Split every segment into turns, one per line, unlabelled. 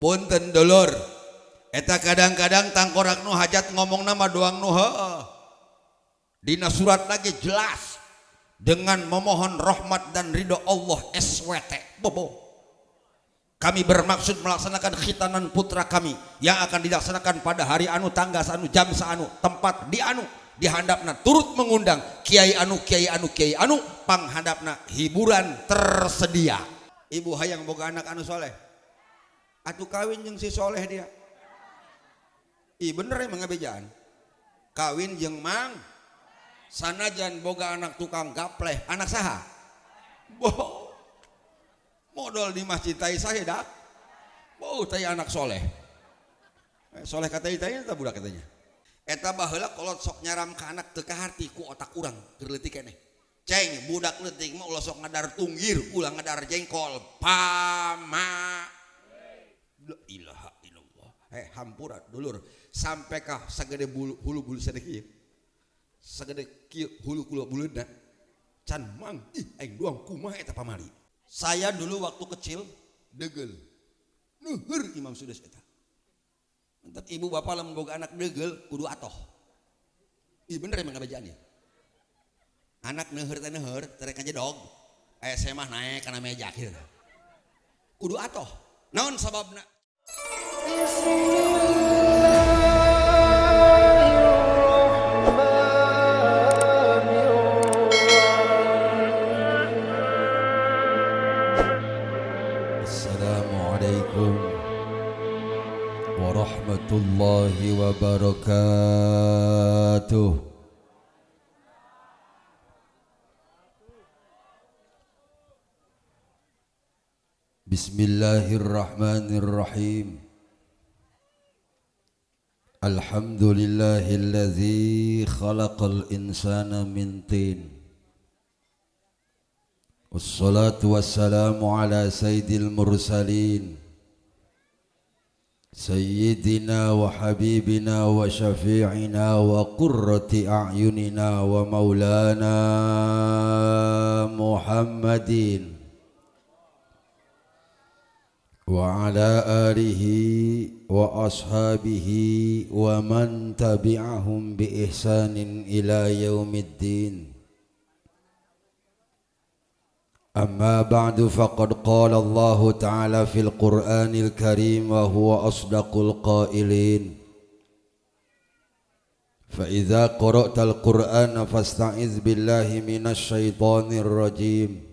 Punten dulur, eta kadang-kadang tangkorak nu hajat ngomong nama doang nu heueuh. Dina surat lagi jelas dengan memohon rahmat dan ridho Allah SWT. Bobo. Kami bermaksud melaksanakan khitanan putra kami yang akan dilaksanakan pada hari anu, tanggal anu, jam anu, tempat di anu, dihandapna turut mengundang kiai anu, kiai anu, kiai anu, panghandapna hiburan tersedia. Ibu hayang boga anak anu soleh, atuh kawin jeung si soleh dia. Ih bener emang ngabejaan. Kawin jeung mang sanajan boga anak tukang gapleh, anak saha? Boh. Modal di masjid tai sahedak. Boh tai anak soleh. Soleh kata tai eta budak katanya. Eta baheula kolot sok nyaram ka anak teu kaharti ku otak urang keur leutik keneh. Ceng budak leutik mah ulah sok ngadar tunggir, ulah ngadar jengkol. Pama. La ilaha illallah. Hampura dulur sampai ka sagede bulu hulu bulu sadek ieu. Sagede kieu hulu kula buleudna. Can mang ih aing doang kumaha eta pamali. Saya dulu waktu kecil degel. Neuheur Imam Sudes eta. Entek ibu bapak lamun boga anak degel kudu atoh. Ih bener emang ngabejaan ya. Anak neuheur teh neuheur terek ngajedog. Aya semah naek kana meja kieu. Kudu atoh. Naon sababna? Assalamualaikum warahmatullahi wabarakatuh. Bismillahirrahmanirrahim. Alhamdulillahilladzi khalaqal insana min tin. Wassalatu wassalamu ala sayyidil mursalin sayyidina wa habibina wa syafi'ina wa qurrati a'yunina wa maulana Muhammadin wa ala alihi wa ashabihi wa man tabi'ahum bi ihsanin ila yaumiddin. Amma ba'du, faqad qala Allahu ta'ala fil Qur'anil Karim wa huwa asdaqul qailin. Fa idza qara'tal Qur'ana fasta'iz billahi minasy syaithanir rajim.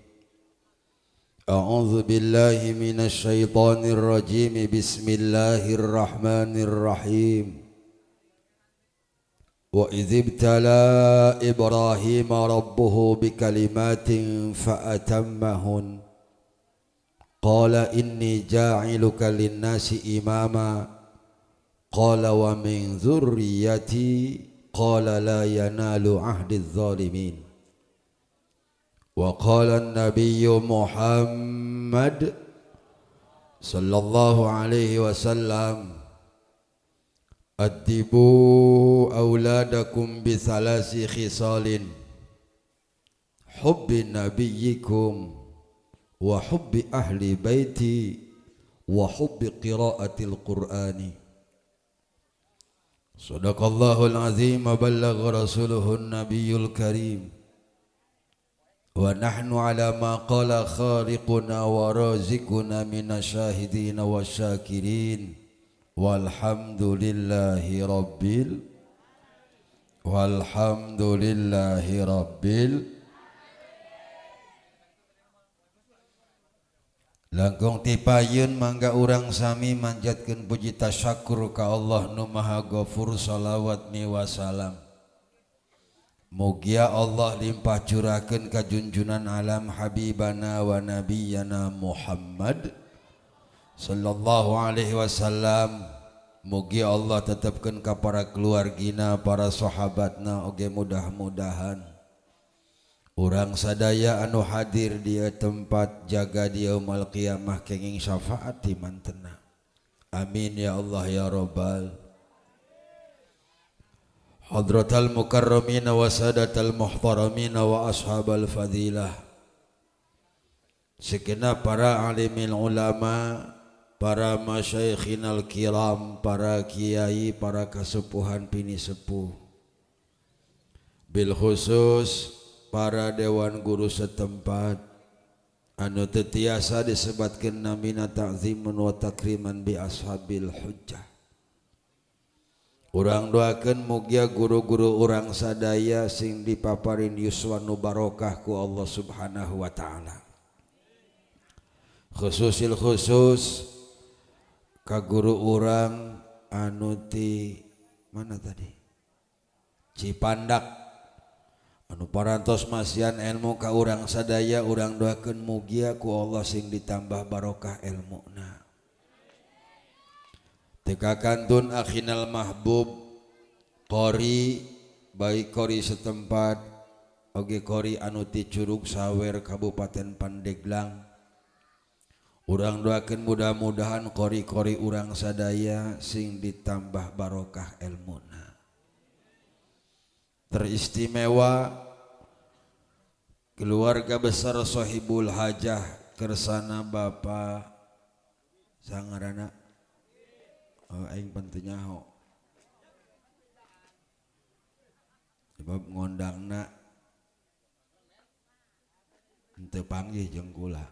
A'udzu billahi minasy syaithanir rajim. Bismillahirrahmanirrahim. Wa idz ibtala Ibrahim rabbuhu bikalimatin fa'atammahun. Qala inni ja'iluka lin-nasi imama. Qala wa min dzurriyyati. Qala la yanalu 'ahdi adh-dhalimin. Wa qala an-nabiyyu Muhammad sallallahu alaihi wasallam, addibu auladakum bi thalasi khisalin, hubbi nabiyyikum wa hubbi ahli baiti wa hubbi qiraatil qur'ani. Sadaqallahul azim wa ballagha rasuluhun nabiyyul karim. Wa nahnu ala ma qala khaliquna wa raziquna minasyahidin wasyakirin. Walhamdulillahi rabbil walhamdulillahi rabbil. Langkung tipayun mangga urang sami manjatkeun puji tasyakur ka Allah nu Maha Ghafur salawat mi wasalam. Mugia Allah limpah curahkeun ka junjunan alam habibana wa nabiyana Muhammad sallallahu alaihi wasallam. Mugi Allah tetapkan ka para keluargina, para sahabatna, oge mudah-mudahan urang sadaya anu hadir di tempat jaga di yaumul qiyamah kenging syafaat ti mantena. Amin ya Allah ya rabbal. Hadratal mukarramin wa sadatal muhtaramin wa ashabal fadilah. Segenap para alimil ulama, para masyayikhinal kiram, para kiai, para kasepuhan pini sepuh, bil khusus para dewan guru setempat anu teu tiasa disebatkeun namina ta'zimun wa takriman bi ashabil hujjah. Urang doakeun mugia guru-guru urang sadaya sing dipaparin yuswa nu barokah ku Allah Subhanahu wa taala. Khususil khusus ka guru urang anu ti mana tadi? Cipandak anu parantos masihan ilmu ka urang sadaya, urang doakeun mugia ku Allah sing ditambah barokah ilmuna. Teka kantun akhinal mahbub qori, baik qori setempat oge qori anu ti Curug Sawer Kabupaten Pandeglang. Urang doakeun mudah-mudahan qori-qori urang sadaya sing ditambah barokah ilmuna. Teristimewa keluarga besar Sohibul Hajah kersana Bapak sangarana aing penting nyaho sebab ngondangna henteu panggih jeung kula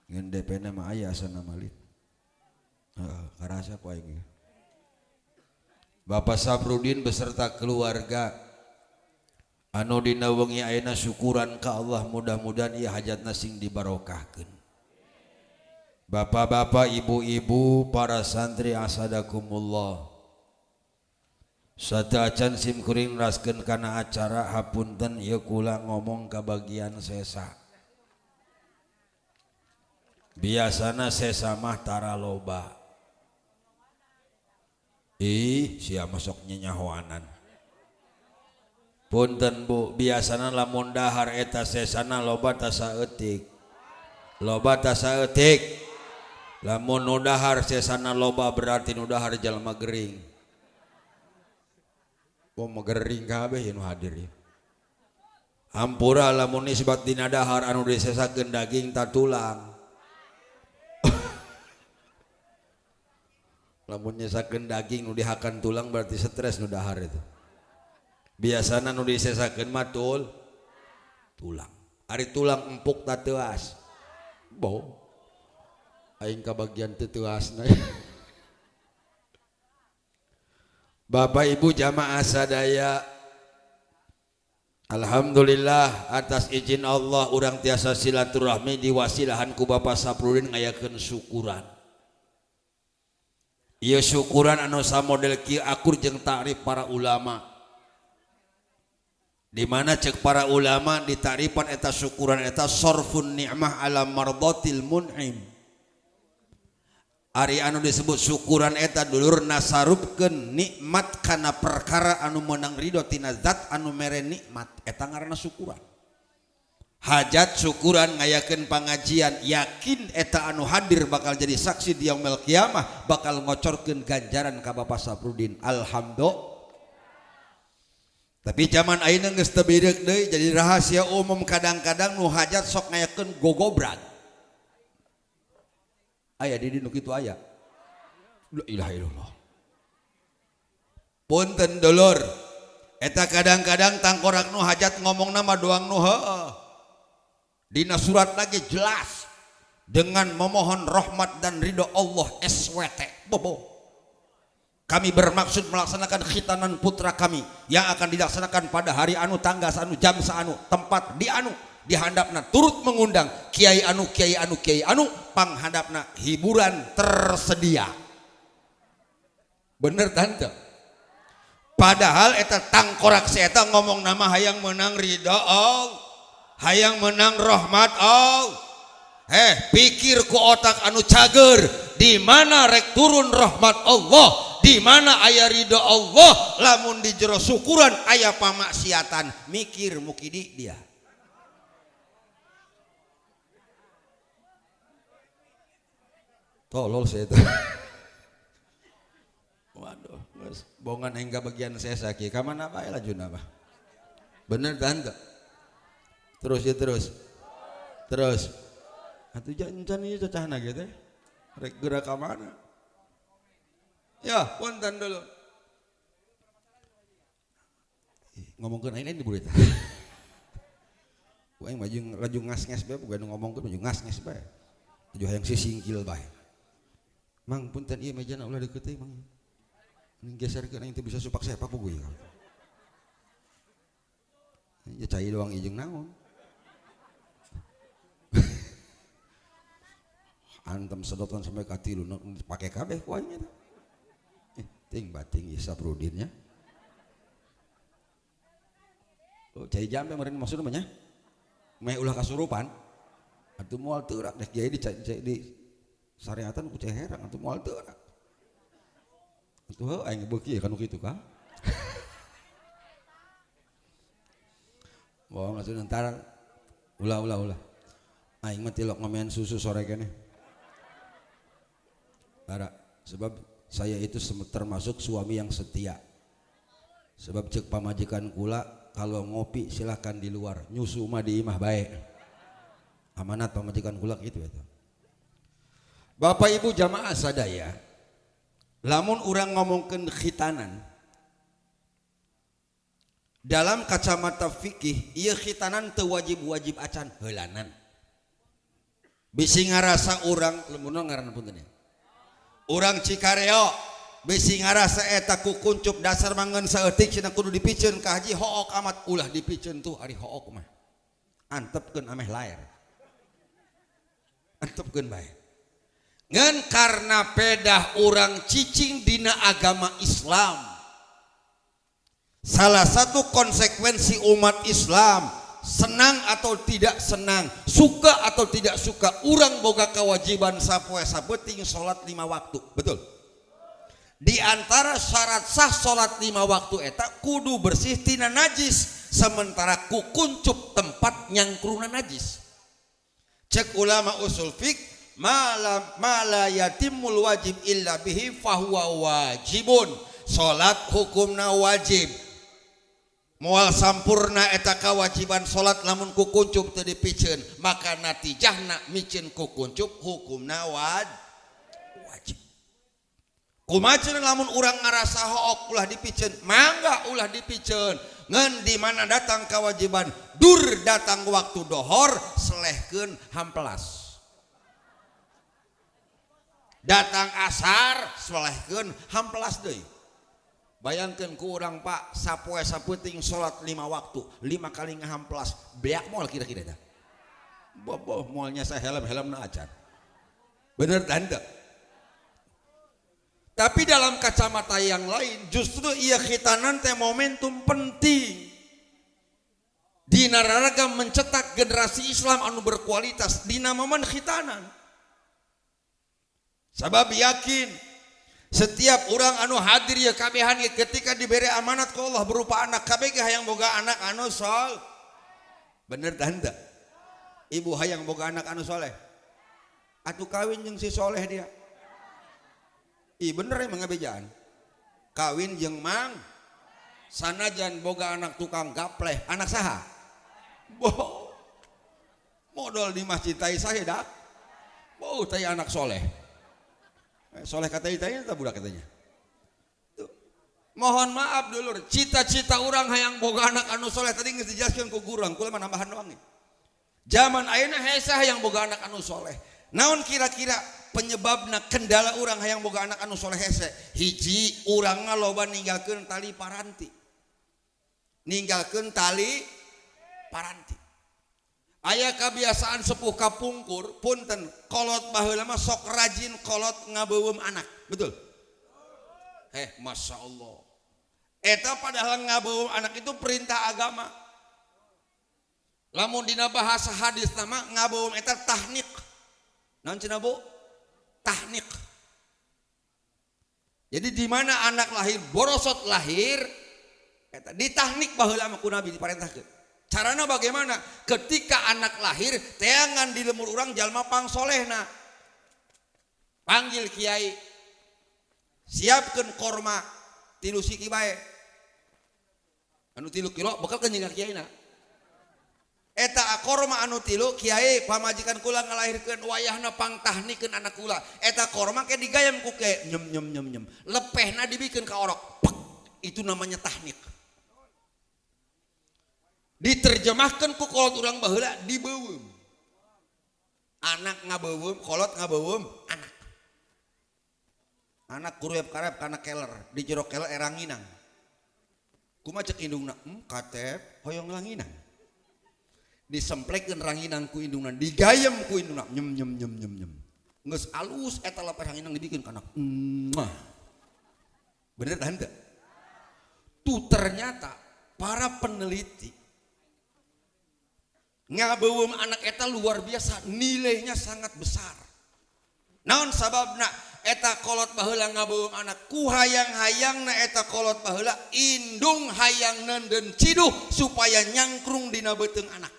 ngan DP na mah aya asana malit heeh karasa ku aing. Bapak Saprudin beserta keluarga anu dina wengi ayeuna syukuran ka Allah, mudah-mudahan ieu hajatna sing dibarokahkeun. Bapak-bapak, ibu-ibu, para santri asadakumullah. Sateuacan sim kuring raskeun kana acara, hapunten ieu kula ngomong ka bagian sesa. Biasana sesa mah tara loba. Ih, sia masuk nyenyahoanan. Punten Bu, biasana lamun dahar eta sesana loba ta saeutik. Loba ta saeutik. Lamun nu dahar sesana loba berarti nu dahar jalma gering. Pomo gering kabeh nu hadir ieu. Hampura lamun nisbat dina dahar anu disesakeun daging ta tulang. Lamun nyesakeun daging nu dihakan tulang berarti stres nu dahar itu. Biasana nu disesakeun mah tulang. Ari tulang empuk ta teuas. Bo. Aing kabagian teu teuasna. Bapak Ibu jamaah sadaya, alhamdulillah atas izin Allah urang tiasa silaturahmi diwasilahan ku Bapak Saprudin ngayakeun syukuran. Ieu syukuran anu samodel kieu akur jeung ta'rif para ulama. Di mana cek para ulama ditarifan eta syukuran eta sorfun ni'mah ala mardatil mun'im. Ari anu disebut syukuran eta dulur nasarupkeun nikmat kana perkara anu meunang ridho tina zat anu mere nikmat, eta ngaranna syukuran. Hajat syukuran ngayakeun pangajian, yakin eta anu hadir bakal jadi saksi di yaumil kiamah, bakal ngocorkeun ganjaran ka Bapak Saprudin. Alhamdulillah. Tapi zaman ayeuna geus teu bireuk deui, jadi rahasia umum kadang-kadang nu hajat sok ngayakeun gogobran. Aya di nu kitu aya. La ilaha illallah. Punten dulur, eta kadang-kadang tangkorak nu hajat ngomongna mah doang nu heueuh. Dina surat lagi jelas dengan memohon rahmat dan ridho Allah SWT. Bobo. Kami bermaksud melaksanakan khitanan putra kami yang akan dilaksanakan pada hari anu, tanggal anu, jam anu, tempat di anu, dihandapna turut mengundang kiai anu, kiai anu, kiai anu, panghandapna hiburan tersedia. Bener tante? Padahal eta tangkorak si eta ngomong nama hayang menang ridho Allah, hayang menang rahmat Allah. Pikir ku otak anu cager, di mana rek turun rahmat Allah, di mana aya ridho Allah, lamun di jero syukuran aya pamaksiatan, mikir mukidi dia. Tolol saya itu. Waduh, geus bongan hingga bagian saya sakit. Ka mana bae lajuna mah. Bener tante? Terus ya terus. Terus. Atuh jangan ieu cacahna gitu. Rek geura ka mana? Ya, punten dulu. Ngomongkeun aing lain di burita. Ku aing maju laju ngas-nges bae, bukan ngomongkeun maju ngas-nges bae. Laju hayang sisingkil bae. Mang punten ieu mejana ulah deukeut teh mang. Ini geserkeun aing teu bisa supak sepak puguh ieu. Ya cai doang ijeng naon. Antem sedotan sampai ka tilu pake kabeh ku aing eta. Ting bating Saprudin nya. Oh cai jambe meureun maksudna mah nya. Meh ulah kasurupan. Atuh moal teurak dek kiai di syariatan ku cai herang atuh moal teurak. Atuh heuh aing beuki kanu kitu ka. Bohong atuh ntar ulah. Aing mah tilok ngomean susu sore keneh. Ara, sebab saya itu termasuk suami yang setia. Sebab cek pamajikan kula kalau ngopi silahkan di luar, nyusu mah di imah bae. Amanat pamajikan kula gitu eta. Bapak Ibu jamaah sadaya, lamun urang ngomongkeun khitanan dalam kacamata fikih, ieu khitanan teu wajib-wajib acan heulanan. Bisi ngarasa urang lemunna ngaranna punten ya. Urang Cikareo bisi ngarasa eta ku kuncup dasar mangeun saeutik cenah kudu dipiceun ka haji hook amat ulah dipiceun tuh ari hook mah. Antepkeun ameh laer. Antepkeun bae. Ngan karena pedah urang cicing dina agama Islam. Salah satu konsekuensi umat Islam senang atau tidak senang, suka atau tidak suka, urang boga kewajiban sapoe sapeting salat 5 waktu. Betul. Di antara syarat sah salat 5 waktu eta kudu bersih tina najis, sementara ku kuncup tempat nyangkruna najis. Cek ulama usul fiqh, ma la yatimul wajib illa bihi fahuwa wajibun. Salat hukumna wajib. Moal sampurna eta kewajiban salat lamun ku kuncup teu dipiceun, maka natijahna miceun ku kuncup hukumna wajib. Kumaha cenah lamun urang ngarasa hook ulah dipiceun, mangga ulah dipiceun. Ngan di mana datang kewajiban, dur datang waktu dohor selehkeun hampelas. Datang asar selehkeun hampelas deui. Bayangkan ku urang Pak sapoe saputing salat 5 waktu, 5 kali ngahamplas, beak moal kira-kira dah. Boboh moalnya saya helm-helmna acan. Bener tante. Tapi dalam kacamata yang lain justru ia khitanan teh momentum penting. Dina raraga mencetak generasi Islam anu berkualitas dina momen khitanan. Sabab yakin setiap orang anu hadir ya kabehan ya ketika diberi amanat ku Allah berupa anak kabeh hayang boga anak anu sol. Bener tante. Ibu hayang boga anak anu soleh. Atuh kawin jeung si soleh dia. Ih bener emang ngabejaan. Kawin jeung mang sanajan boga anak tukang gapleh, anak saha? Boh. Modal di masjid tai sahe dak. Boh tai anak soleh. Soleh kata itanya tak budak katanya. Tuh. Mohon maaf dulur, cita-cita orang hayang boga anak anu soleh tadi geus dijelaskeun ku guru, kula mah nambahan doang. Zaman ayeuna hese hayang boga anak anu soleh. Naon kira-kira penyebabna kendala urang hayang boga anak anu soleh hese? Hiji, urang loba ninggalkeun tali paranti. Ninggalkeun tali paranti. Aya kebiasaan sepuh kapungkur, punten kolot baheula mah sok rajin kolot ngabeuweum anak, betul? Masya Allah. Eta padahal ngabeuweum anak itu perintah agama. Lamun dina bahasa hadis nama ngabeuweum eta tahnik. Naon cenah Bu? Tahnik. Jadi di mana anak lahir, borosot lahir, eta ditahnik baheula mah ku Nabi diparentahkeun. Carana bagaimana? Ketika anak lahir, teangan di lemur urang jalma pangsolehna. Panggil kiai. Siapkeun korma 3 siki bae. Anu 3 kilo bakal keun jeung kiaina. Eta korma anu tilu, kiai, pamajikan kula ngalahirkeun, wayahna pangtahnikeun anak kula. Eta korma ke digayem ku kiai, nyem nyem nyem nyem, lepehna dibikeun ka orok. Pek. Itu namanya tahnik. Diterjemahkan ku kolot urang baheula, dibeuweum. Anak ngabeuweum kolot, ngabeuweum anak. Anak kuruep karep kana keler, di jero keler ranginang. Kumaha cek indungna? Katep hoyong ranginang. Disemplekeun ranginang ku indungna, digayem ku indungna, nyem nyem nyem nyem nyem. Geus alus eta lepeh ranginang dibikeun ka anak. Mwah. Bener tah henteu? Tuh, ternyata para peneliti, ngabeuweum anak eta luar biasa, nilainya sangat besar. Naon sababna eta kolot baheula ngabeuweum anak? Ku hayang-hayangna eta kolot baheula, indung hayang neundeun ciduh supaya nyangkrung dina beuteung anak.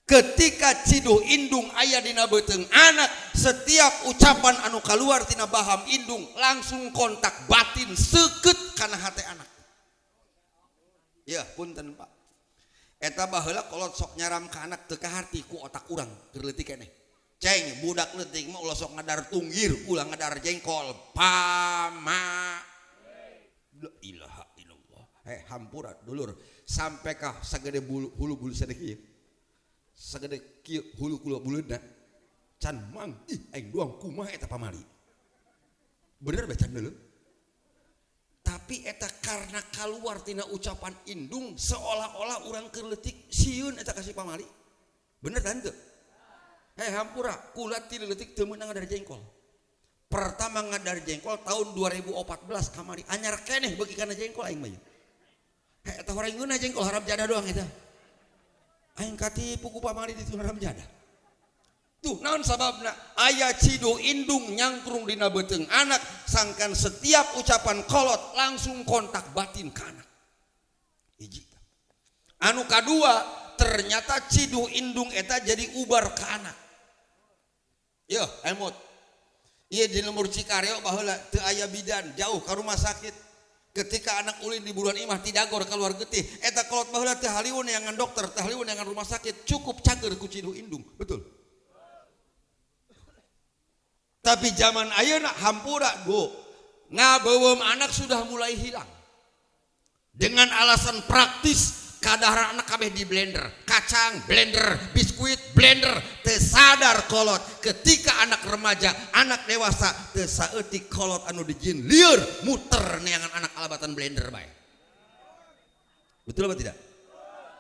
Ketika ciduh indung aya dina beuteung anak, setiap ucapan anu keluar tina baham indung langsung kontak batin seukeut kana hate anak. Ya punten, Pak, eta baheula kolot sok nyaram ka anak teu kaharti ku otak urang keur leutik keneh. Ceng, budak leutik mah ulah sok ngadar tunggir, ulah ngadar jengkol, pama la ilaha illallah. Eh, hampura dulur, sampai kah sagede bulu hulu bulu sadek ieu, sagede kieu hulu kula buleuna can mang. Ih, aing doang kumaha eta pamali? Bener bae can dulu. Tapi eta karena keluar tina ucapan indung, seolah-olah urang keur leutik sieun eta kasih pamali. Bener tah henteu? Hei, hampura, kula ti leutik teu meunang ngadar jengkol. Pertama ngadar jengkol tahun 2014 kamari, anyar keneh beuki kana jengkol aing mah. Hei, eta horeng ngeunah jengkol haram jadah doang eta. Aing katipu ku pamali di haram jadah. Tuh, naon sababna? Aya ciduh indung nyangkrung dina beuteung anak, sangkan setiap ucapan kolot langsung kontak batin ke anak. Hiji. Anu kadua, ternyata ciduh indung eta jadi ubar ke anak. Yo, emot. Iya, di lembur Cikareo baheula teu aya bidan, jauh ke rumah sakit. Ketika anak ulin di buruan imah tidagor keluar getih, eta kolot baheula teu haliwun neangan dokter, teu haliwun neangan rumah sakit, cukup cager ku ciduh indung. Betul. Tapi zaman ayeuna, hampura, Bu, ngabeuweum anak sudah mulai hilang. Dengan alasan praktis, kadaharan anak kabeh di blender, kacang blender, biskuit blender, teu sadar kolot ketika anak remaja, anak dewasa, teu saeutik kolot anu dijieun lieur muter neangan anak alabatan blender bae. Betul apa tidak?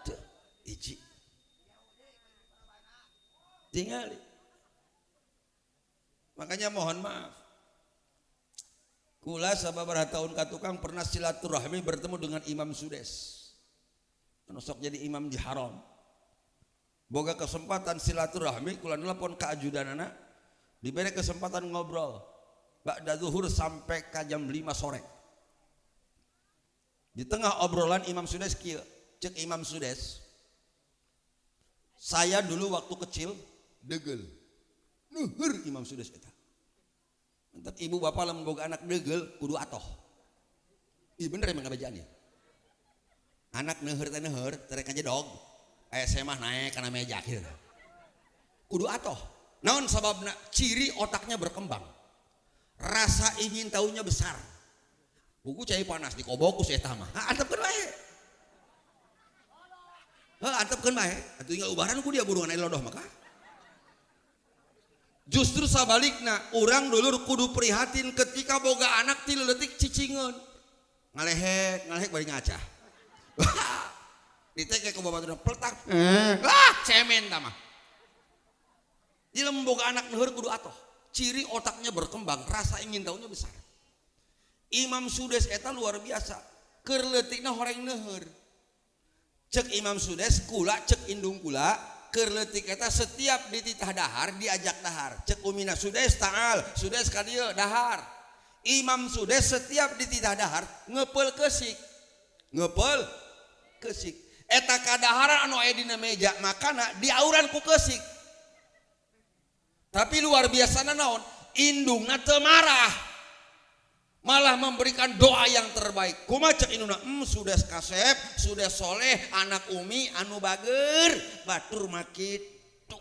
Tuh, hiji. Tinggal. Makanya mohon maaf. Kula sababaraha tahun ka tukang pernah silaturahmi bertemu dengan Imam Sudes. Anu sok jadi imam di haram. Boga kesempatan silaturahmi, kula nelpon ka ajudanana, diberi kesempatan ngobrol. Ba'da zuhur sampai ke jam 5 sore. Di tengah obrolan Imam Sudes kieu, cek Imam Sudes, "Saya dulu waktu kecil degel." Nuhur Imam Sudes eta. Entak ibu bapak lamun boga anak degel kudu atoh. Ih, bener emang kabejaan ya. Anak neuheur teh neuheur, terek aja dog. Aya semah naik kana meja gitu. Kudu atoh. Naon sababna? Ciri otaknya berkembang. Rasa ingin tahunya besar. Buku cai panas dikobokus eta mah. Ha, antepkeun wae. Heuh, antepkeun bae. Atuh tinggal ubaran ku dia buruan aya lodoh maka. Justru sabalikna, urang dulur kudu prihatin ketika boga anak ti leutik cicingeun. Ngalehek, ngalehek bari ngaca. Diteke ku babaturna peletak. Lah, cemen tah mah. Di boga anak neuheur kudu atoh. Ciri otaknya berkembang, rasa ingin tahunya besar. Imam Sudes eta luar biasa. Keur leutikna horeng neuheur. Cek Imam Sudes, kula cek indung kula, keur leutik eta setiap dititah dahar diajak dahar. Cek umina, "Sudes ta'al, Sudes ka dieu dahar." Imam Sudes setiap dititah dahar ngepeul keusik. Ngepeul keusik. Eta kadaharan anu aya dina meja makana diauran ku keusik. Tapi luar biasana naon? Indungna teu marah. Malah memberikan doa yang terbaik. Kumaha cek indungna? Sudah kasep, sudah soleh, anak umi anu bager, batur mah kitu.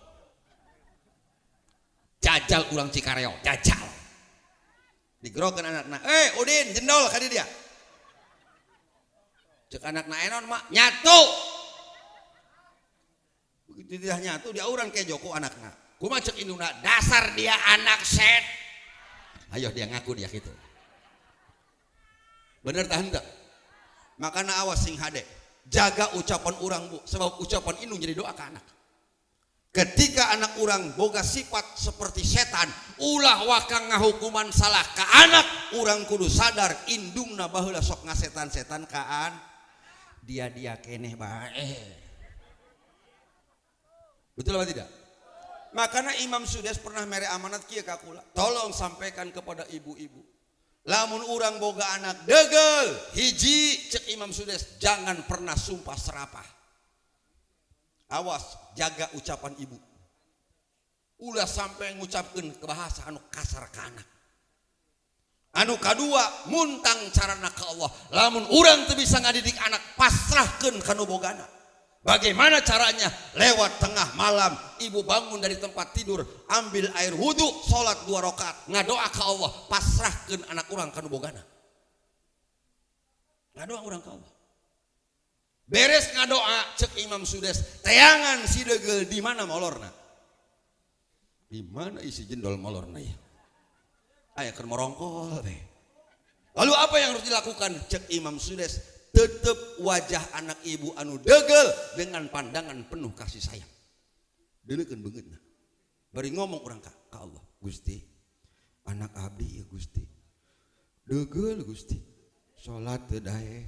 Jajal urang Cikareo, jajal. Digerokeun anakna, "Eh, Udin, jendol ka dia." Cek anakna, "Enon, Mak, nyatu." Begitu dia nyatu, diauran ke Joko anakna. Kumaha cek indungna? "Dasar dia anak set." Ayo dia ngaku dia gitu. Bener tahan tak? Makanya awas sing hade. Jaga ucapan orang, Bu, sebab ucapan indung jadi doa ke anak. Ketika anak orang boga sifat seperti setan, ulah waka ngahukuman salah ke anak, orang kudu sadar indungna baheula sok ngasetan-setan kaan dia-dia keneh bae. Betul apa tidak? Makanya Imam Sudes pernah mere amanat kieu ka kula. Tolong sampaikan kepada ibu-ibu. Lamun urang boga anak degel, hiji cek Imam Sudes, jangan pernah sumpah serapah. Awas, jaga ucapan ibu. Ulah sampai ngucapkeun ke bahasa anu kasar ke anak. Anu kadua, muntang carana ke Allah. Lamun urang teu bisa ngadidik anak, pasrahkeun ka nu bogana. Bagaimana caranya? Lewat tengah malam, ibu bangun dari tempat tidur, ambil air wudhu, sholat 2 rakaat, ngadoa ke Allah, pasrahkeun anak urang ka nu bogana. Ngadoa urang ka Allah. Beres ngadoa, cek Imam Sudes, teangan si degel di mana molorna? Di mana isi jendol molorna ya? Aya keur morongkol teh. Lalu apa yang harus dilakukan? Cek Imam Sudes, tetep wajah anak ibu anu degel dengan pandangan penuh kasih sayang. Deuleukeun beungeutna. Bari ngomong urang ka Allah, Gusti, anak abdi ya Gusti. Degel Gusti. Salat teu daek,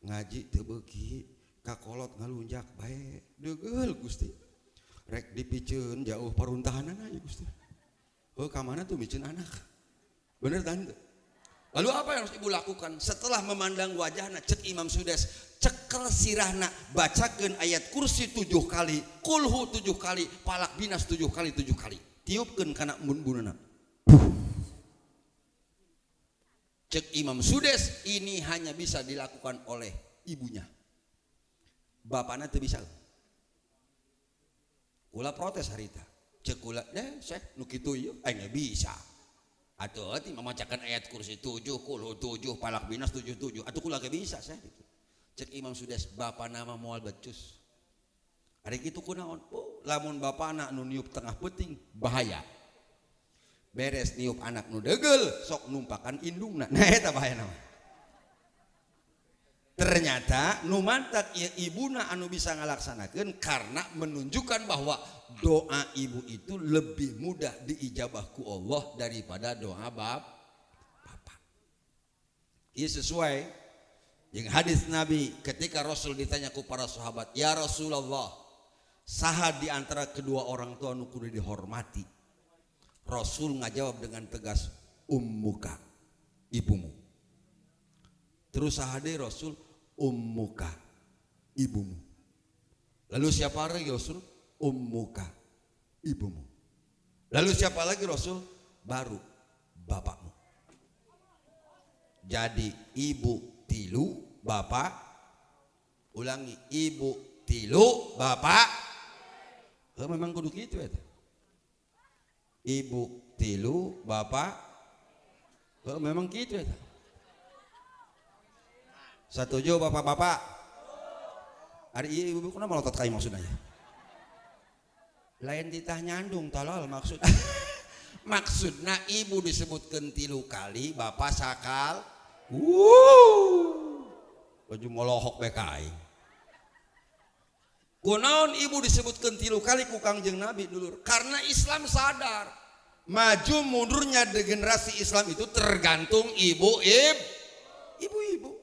ngaji teu beuki, kakolot ngalunjak bae. Degel Gusti. Rek dipiceun jauh paruntahanana ya Gusti. Oh, ka mana tuh miceun anak? Bener tante? Lalu apa yang harus ibu lakukan? Setelah memandang wajahna, cek Imam Sudes, cekel sirahna, bacakan ayat kursi 7 kali, kulhu 7 kali, falaq binas 7 kali, 7 kali. Tiupkeun kana embun-embunna. Cek Imam Sudes, ini hanya bisa dilakukan oleh ibunya. Bapaknya teu bisa. Kula protes harita. Cek kula, deh, seh, nu kitu ieu, aing bisa. Atuh euy mamacakeun ayat kursi 7, kulhu 7, falaq binas 7 7. Atuh kula ge bisa seh gitu. Cek Imam Sudes, bapana mah moal becus. Ari kitu kunaon? Oh, lamun bapana nu niup tengah peuting bahaya. Beres niup anak nu degel sok numpakan indungna. Nah eta bahaya nama. Ternyata nu mantak ieu ibuna anu bisa ngalaksanakeun karena menunjukkan bahwa doa ibu itu lebih mudah diijabah ku Allah daripada doa bapak. Ini sesuai dengan hadis Nabi ketika Rasul ditanya ku para sahabat, "Ya Rasulullah, saha di antara kedua orang tua nu kudu dihormati?" Rasul ngajawab dengan tegas, "Ummuka, ibumu." Terus saha deui Rasul? Ummuka, ibumu. Lalu siapa lagi Rasul? Ummuka, ibumu. Lalu siapa lagi Rasul? Baru bapakmu. Jadi ibu tilu, bapak, ulangi, ibu tilu, bapak. Oh, memang kudu kitu eta. Ibu tilu, bapak. Oh, memang kitu eta. Setuju bapak-bapak? Ari ieu ibu kunaon melotot ka maksudna ya? Lain titah nyandung tolol maksud. Maksudna ibu disebutkeun 3 kali, bapak sakal. Baju molohok bae ka aing. Kunaon ibu disebutkeun 3 kali ku Kangjeng Nabi dulur? Karena Islam sadar maju mundurnya degenerasi Islam itu tergantung ibu ibu-ibu.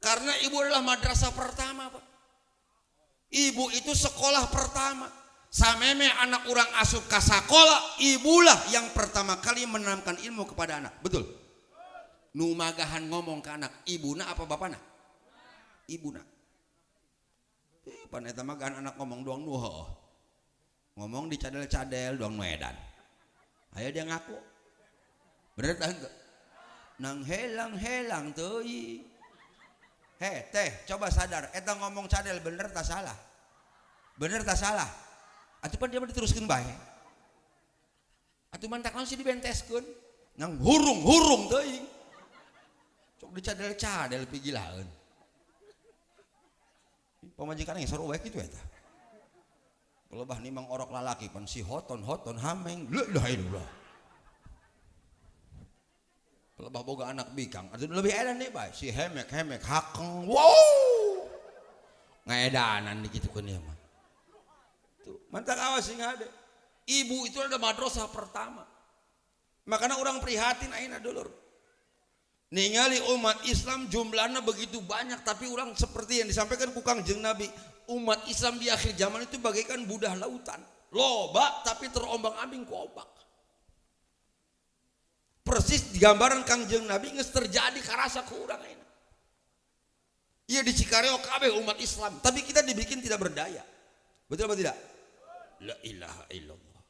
Karena ibu adalah madrasah pertama, Pak. Ibu itu sekolah pertama. Sameme anak orang asup ka sakola, ibulah yang pertama kali menanamkan ilmu kepada anak. Betul? Nu magahan ngomong ke anak, ibuna apa bapana? Ibuna. Pan eta magahan anak ngomong doang nu heuh. Ngomong dicadel-cadel doang nu edan. Ayo dia ngaku. Bener tah henteu? Nang helang-helang teuing. Heh teh, coba sadar, eta ngomong cadel bener tak salah? Bener tak salah? Atuh pan dia mah diteruskeun bae. Atuh mantak naon sih dibenteskeun? Nang hurung-hurung teuing. Sok dicadel-cadel pigilaeun. Pamajikan yang seru bae kitu eta. Pelebah nimang orok lalaki pan si hoton-hoton hameng. La ilaha illallah. Pelebah boga anak bikang atuh lebih edan deui bae si hemek-hemek hakeng. Wow. Ngaedanan dikitukeun ieu mah. Tuh, mantak awas sing hade. Ibu itu ada madrasah pertama. Makanya orang prihatin ayeuna dulur. Ningali umat Islam jumlahnya begitu banyak, tapi orang seperti yang disampaikan ku Kangjeng Nabi, umat Islam di akhir zaman itu bagaikan budah lautan, loba tapi terombang-ambing ku ombak. Persis gambaran Kangjeng Nabi geus terjadi karasa ku urang ayeuna. Ieu di Cikareo kabeh umat Islam, tapi kita dibikin tidak berdaya. Betul apa tidak? La ilaha illallah.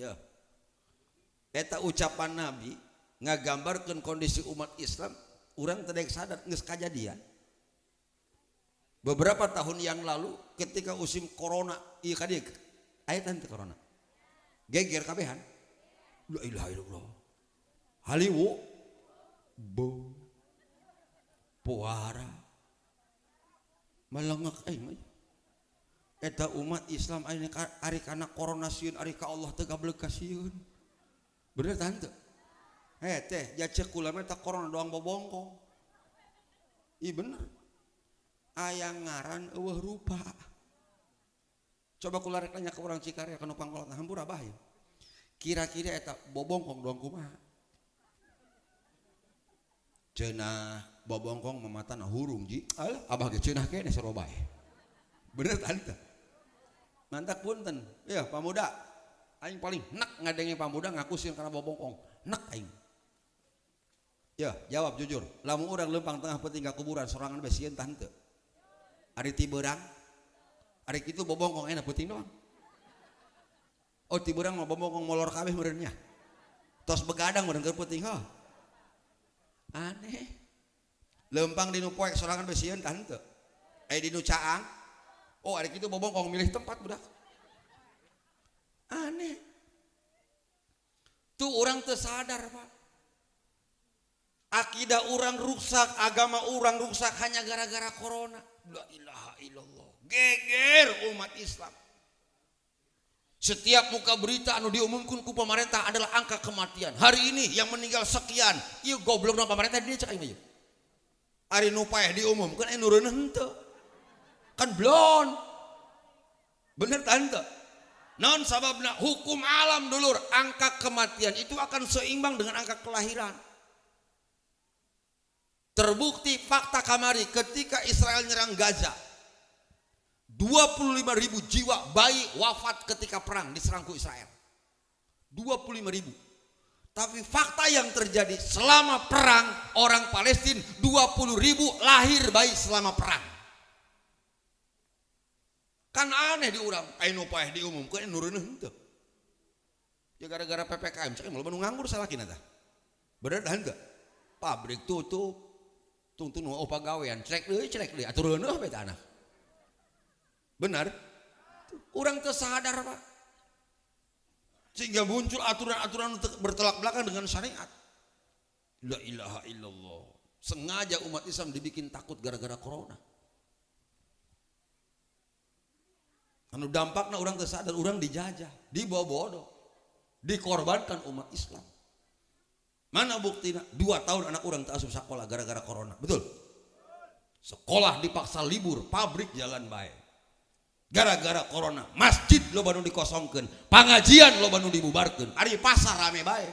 Ya. Eta ucapan Nabi ngagambarkeun kondisi umat Islam, urang teu sadar geus kajadian. Beberapa tahun yang lalu ketika musim corona, ieu ka dieu aya teh corona. Geger kabehan. La ilaha illallah. Haliwu bo puara melengek aing mah. Eta umat Islam ayeuna ari kana corona sieun, ari ka Allah teu gableg kasieun. Bener tah henteu? Heh teh, ja ceuk kula mah eta corona doang bobongkong. Ih bener. Aya ngaran eueuh rupa. Coba kula rek nanya ke urang Cikareo kana pangkolot hampura bah ieu. Kira-kira eta bobongkong doang kumaha? Cenah bobongkong mamatana hurung ji. Alah abah ge cenah keneh sarua bae. Bener tah henteu? Mantak punten. Ya pamuda. Aing paling nek ngadenge pamuda ngaku sieun kana bobongkong. Nek aing. Ya, jawab jujur. Lamun urang leumpang tengah peuting ka kuburan sorangan bae sieun tah henteu? Ari ti beurang. Ari kitu bobongkong enak peuting doang. Oh ti beurang mah bobongkong molor kabeh meureun nya. Tos begadang meureun keur peuting heuh. Aneh. Leumpang di nu poek sorangan bae sieun tah henteu? Aya di nu caang. Oh ari kitu bobongkong milih tempat budak. Aneh. Tuh orang teu sadar, Pak. Akidah orang rusak, agama orang rusak hanya gara-gara corona. La ilaha illallah. Geger umat Islam. Setiap muka berita anu diumumkan ku pemerintah adalah angka kematian. Hari ini yang meninggal sekian. Ieu goblokna pemerintah dia cek aing mah ieu. Ari nu paeh diumumkeun anu reuneuh henteu. Kan blon. Bener tah henteu? Naon sababna? Hukum alam dulur, angka kematian itu akan seimbang dengan angka kelahiran. Terbukti fakta kamari ketika Israel nyerang Gaza, 25.000 jiwa bayi wafat ketika perang diserang ku Israel. 25.000. Tapi fakta yang terjadi selama perang orang Palestina 20.000 lahir bayi selama perang. Kan aneh di urang, aya nu paeh diumumkeun nu reuneuh henteu. Ya gara-gara PPKM, cek loba nu nganggur salakina tah. Bener tah henteu? Pabrik tutup, tungtun nu pagawean, celek deui, atuh reuneuh bae tah anak. Benar? Urang teu sadar, Pak. Sehingga muncul aturan-aturan untuk bertolak belakang dengan syariat. La ilaha illallah. Sengaja umat Islam dibikin takut gara-gara corona. Anu dampakna urang teu sadar, urang dijajah, dibobodo, dikorbankan umat Islam. Mana buktina? 2 tahun anak urang teu asup sakola gara-gara corona. Betul? Sekolah dipaksa libur, pabrik jalan bae. Gara-gara corona, masjid loba nu dikosongkeun, pangajian loba nu dibubarkeun, ari pasar rame bae.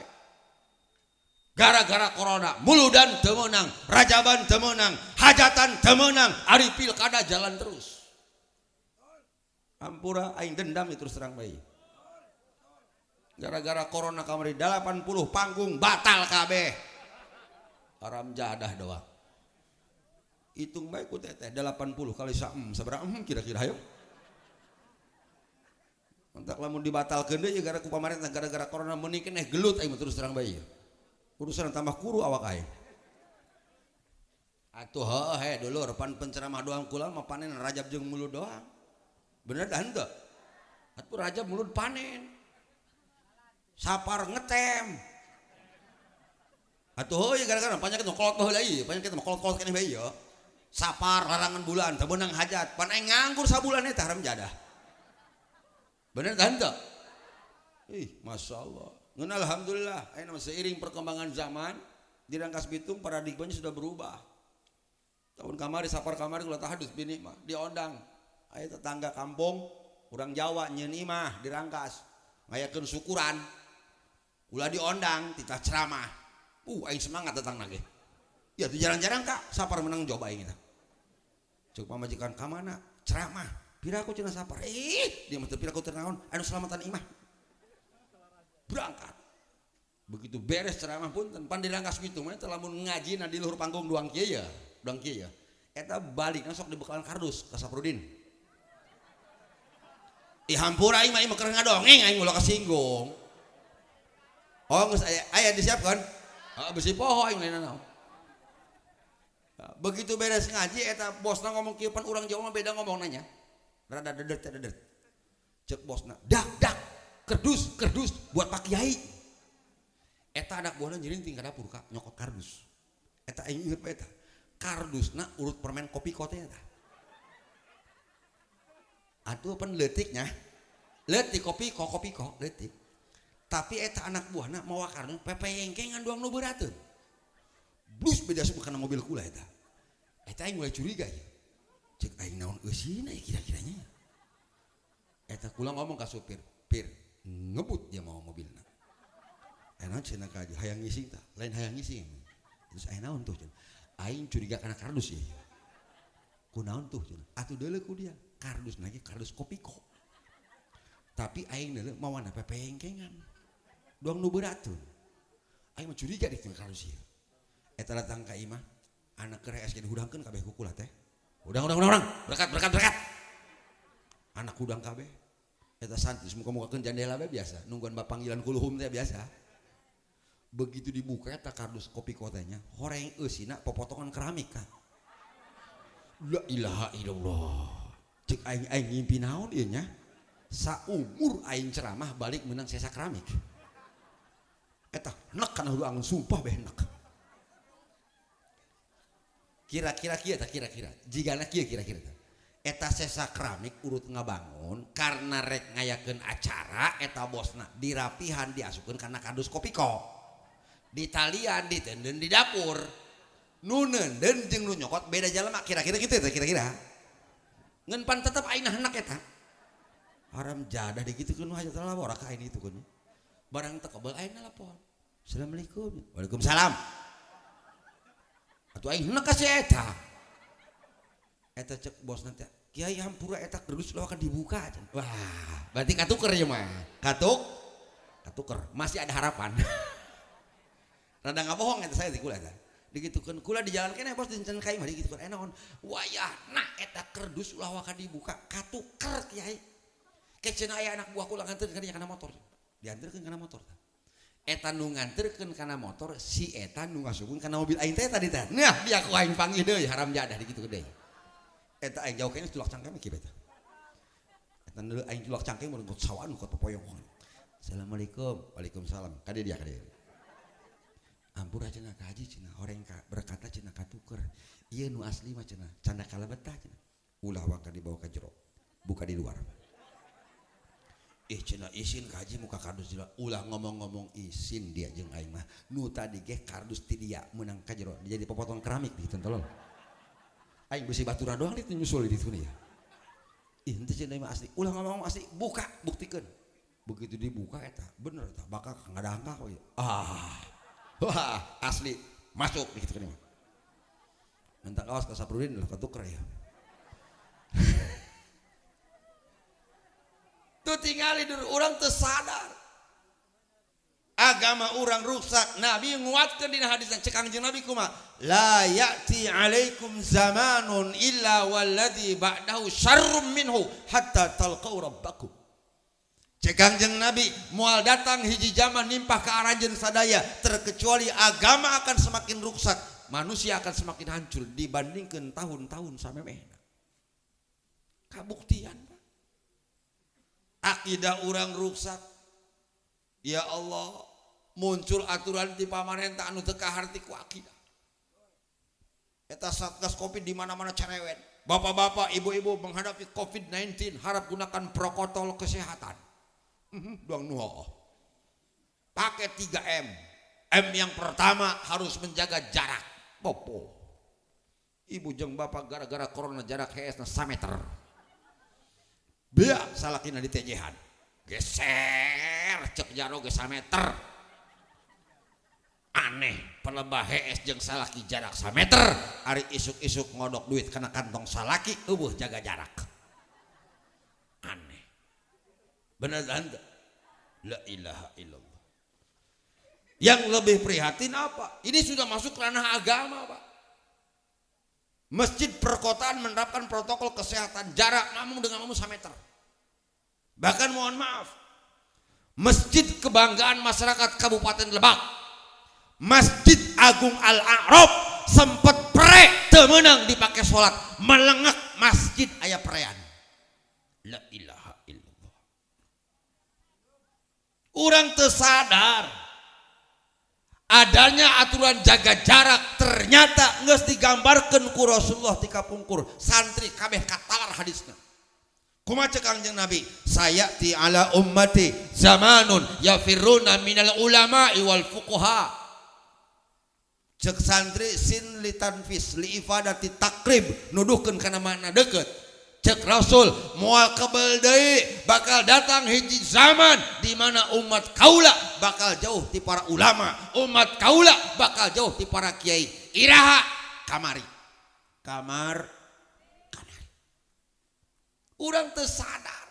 Gara-gara corona, muludan teu meunang, rajaban teu meunang, hajatan teu meunang, ari pilkada jalan terus. Ampura aing dendam terus terang bae. Gara-gara corona kamari 80 panggung batal kabeh. Haram jadah doang. Hitung bae ku teteh 80 kali saem sabaraha kira-kira ayo. Entak lamun dibatalkeun deui gara ku pamarentah gara-gara corona meuni keneh gelut aing terus terang bae. Urusan tambah kuru awak aing. Atuh heuh he dulur pan penceramah doang kula mah panen Rajab jeung Mulud doang. Bener dah henteu? Atuh Rajab Mulud panen. Sapar ngetem. Atuh heuh gara-gara panjang kitu kolot baheula ieu, panjang kitu kolot-kolot keneh bae ieu. Sapar larangan bulan teu meunang hajat, pan aing nganggur sabulan eta haram jadah. Bener dah henteu? Ih, masyaallah. Ngeun alhamdulillah, ayeuna seiring perkembangan zaman di Rangkas Bitung paradigmanya sudah berubah. Tahun kamari sapar kamari ulah tahadus bini mah diondang. Aya tetangga kampung urang Jawa nyeun imah di Rangkas ngayakeun syukuran. Ulah diondang titah ceramah. Aing semangat datang lagi. Ya tuh jarang-jarang kak sapar menang job aing eta. Cek pamajikan ka mana? Ceramah. Pira aku cenah sapar. Ih, dia mah teu pira aku teu naon, anu selamatan imah. Berangkat. Begitu beres ceramah pun pan di Rangkas Bitung mah teh lamun ngaji na di luhur panggung doang kieu ya. Doang kieu ya. Eta balikna sok dibekalan kardus ka Saprudin. Ih hampura aing mah ieu mah keur ngadongeng aing ulah kasinggung. Oh geus aya disiapkeun. Heeh besi poho aing lain naon. Begitu beres ngaji eta bosna ngomong kieu pan urang Jawa mah beda ngomong nanya. Rada dedet dedet. Cek bosna, dak dak kerdus kerdus buat Pak Kiai. Eta anak buahna nyirinting ka dapur ka nyokot kardus. Eta aing inget bae eta. Kardusna urut permen kopi kote eta. Atuh pan leutiknya. Leutik kopi ko kopi ko leutik. Tapi eta anak buahna mawa kardus pepeyengkengan doang nu beurateun. Blus beda semua kana mobil kula eta. Eta aing mulai curiga ya. Cek aing naon eusina ya kira-kiranya. Eta kula ngomong ka supir, "Pir, ngebut dia mau mobilna." Enak cenah ka hayang ngising tah, lain hayang ngising. Terus aing naon tuh cenah. Aing curiga kana kardus ya. Kunaon tuh cenah. Atuh deuleu ku dia, kardus lagi kardus kopiko. Tapi aing deuleu mawana pepengkengan. Doang nu beuratun. Aing mah curiga di kardus ieu. Eta datang ka imah, anak keur SG dihudangkeun kabeh ku kula teh. Hudang hudang hudang, berkat berkat berkat. Anak hudang kabeh. Eta santri muka-mukakeun jandela bae biasa, nungguan bapanggilan kuluhum teh biasa. Begitu dibuka eta kardus kopi kotanya, horeng eusina popotongan keramik ka. La ilaha illallah. Cek aing aing ngimpi naon ieu nya? Saumur aing ceramah balik menang sesa keramik. Eta nek kana hulu sumpah beh nek. Kira-kira kieu tah kira-kira. Jigana kieu kira-kira tah. Eta sesa keramik urut ngabangun karena rek ngayakeun acara eta bosna dirapihan diasupkeun kana kardus kopiko. Ditalian ditenden di dapur. Nu nenden jeung nu nyokot beda jalma kira-kira kitu teh kira-kira. Ngan pan tetep aing hendak eta. Haram jadah digitukeun mah hajat lapor ka aing itu keun. Barang teu kebel aing nelpon. Assalamualaikum. Waalaikumsalam. Atuh aing hendak ka si eta. Eta cek bosna teh, Kiai hampura eta kerdus lo akan dibuka. Wah, berarti katuker ya mah. Katuker, masih ada harapan. Rada nggak bohong eta saya di kula eta. Digitukeun kula di jalan keneh bos dinten ka imah digitukeun naon. Wayahna eta kerdus ulah waka dibuka, katuker Kiai. Keceuna aya anak buah kula nganterkeun ka dinya kana motor. Dianterkeun kana motor. Eta nu nganterkeun kana motor si eta nu ngasupkeun kana mobil aing teh tadi teh. Nah, dia ku aing panggih deui haram jadah digitukeun deui. Eta aing jauh kayaknya tulak cangkem kieu eta. Eta nu aing tulak cangkem mun got sawaan got popoyong. Assalamualaikum. Waalaikumsalam. Kade dia kade. Ampura cenah ka haji cenah horeng ka berkata cenah katuker. Ieu nu asli mah cenah canda kalebetah cenah. Ulah waka dibawa ka jero. Buka di luar. Ih cenah isin ka haji muka kardus di luar. Ulah ngomong-ngomong isin dia jeung aing mah. Nu tadi ge kardus ti dia meunang ka jero jadi popotong keramik di tolol. Aing besi batura doang itu nyusul di ditu ya. Ih henteu cenah mah asli. Ulah ngomong asli, buka buktikeun. Begitu dibuka eta bener eta bakal ngadangkak we. Ah. Wah, asli masuk gitu kan. Minta kaos ke Saprudin lah ketuker ya. Tuh tingali dulu orang teu sadar. Agama orang rusak. Nabi nguatkeun dina hadis cek Kangjeng Nabi kumaha? La ya'ti alaikum zamanun illa walladzi ba'dahu syarrum minhu hatta talqau rabbakum. Cek Kangjeng Nabi, moal datang hiji zaman nimpah ke aranjeun sadaya terkecuali agama akan semakin rusak, manusia akan semakin hancur dibandingkan tahun-tahun samemehna. Kabuktian, Pak. Akidah orang rusak. Ya Allah, muncul aturan di pamarentah anu teu kaharti ku akidah. Eta Satgas Covid di mana-mana cerewet. Bapak-bapak, ibu-ibu menghadapi COVID-19 harap gunakan protokol kesehatan. Doang nuh. Pakai 3M. M yang pertama harus menjaga jarak. Popo. Ibu jeung bapak gara-gara corona jarak heesna sameter. Beak salakina ditejehan. Geser cek jaro ge sameter. Aneh, pelebah hees jeung salaki jarak sameter, ari isuk-isuk ngodok duit kana kantong salaki eueuh jaga jarak. Aneh. Bener tante? La ilaha illallah. Yang lebih prihatin apa? Ini sudah masuk ranah agama, Pak. Masjid perkotaan menerapkan protokol kesehatan jarak makmum dengan makmum sameter. Bahkan mohon maaf, masjid kebanggaan masyarakat Kabupaten Lebak, Masjid Agung Al-A'raf sempat pre teu meunang dipakai sholat, melengak masjid aya prean. La ilaha illallah. Urang teu sadar adanya aturan jaga jarak ternyata geus digambarkeun ku Rasulullah ti kapungkur, santri kabeh katalar hadisna. Kumaha cek Kangjeng Nabi? Sayati ala ummati zamanun yafirruna minal ulama'i wal fuqaha. Cek santri sin litanfis li ifadati takrib, nuduhkeun kana makna deket. Cek Rasul moal kebel deui bakal datang hiji zaman di mana umat kaula bakal jauh ti para ulama, umat kaula bakal jauh ti para kiai. Iraha kamari. Kamar kamari. Urang teu sadar.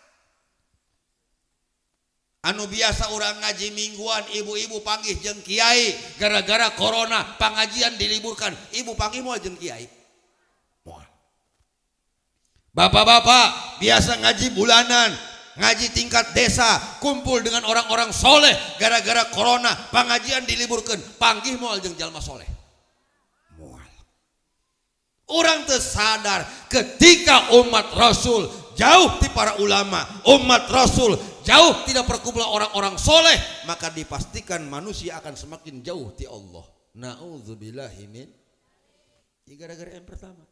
Anu biasa urang ngaji mingguan, ibu-ibu panggih jeung kiai, gara-gara corona pengajian diliburkan, ibu panggih moal jeung kiai. Moal. Bapak-bapak biasa ngaji bulanan, ngaji tingkat desa, kumpul dengan orang-orang soleh, gara-gara corona pengajian diliburkan, panggih moal jeung jalma soleh. Moal. Urang teu sadar ketika umat Rasul jauh di para ulama, umat Rasul jauh tidak perkumpulan orang-orang soleh, maka dipastikan manusia akan semakin jauh di Allah. Na'udzubillahi min. Ya, gara-gara yang pertama.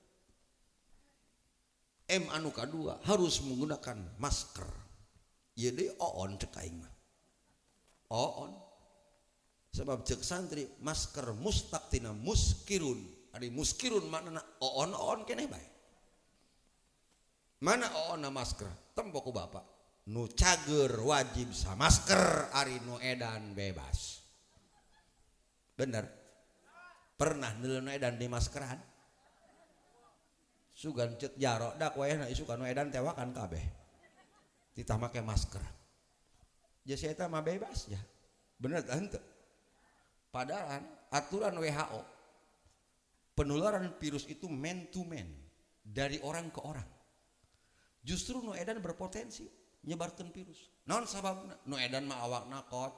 M anu kadua harus menggunakan masker. Ya deui oon cek aing mah. Oon. Sebab cek santri masker mustaq tina muskirun. Ari muskirun maknana oon-oon keneh bae. Mana oonna masker? Tempo ku bapak. Nu cager wajib samasker, ari nu edan bebas. Bener? Pernah neuleuh nu edan di maskeran? Sugan cek jaro dak wayahna isukan nu edan tewakan kabeh. Titah make masker. Jasa eta mah bebas ya. Bener tah henteu? Padahal aturan WHO penularan virus itu man to man, dari orang ke orang. Justru nu edan berpotensi nyebarkan virus. Naon sababna? Nu edan mah awakna kot.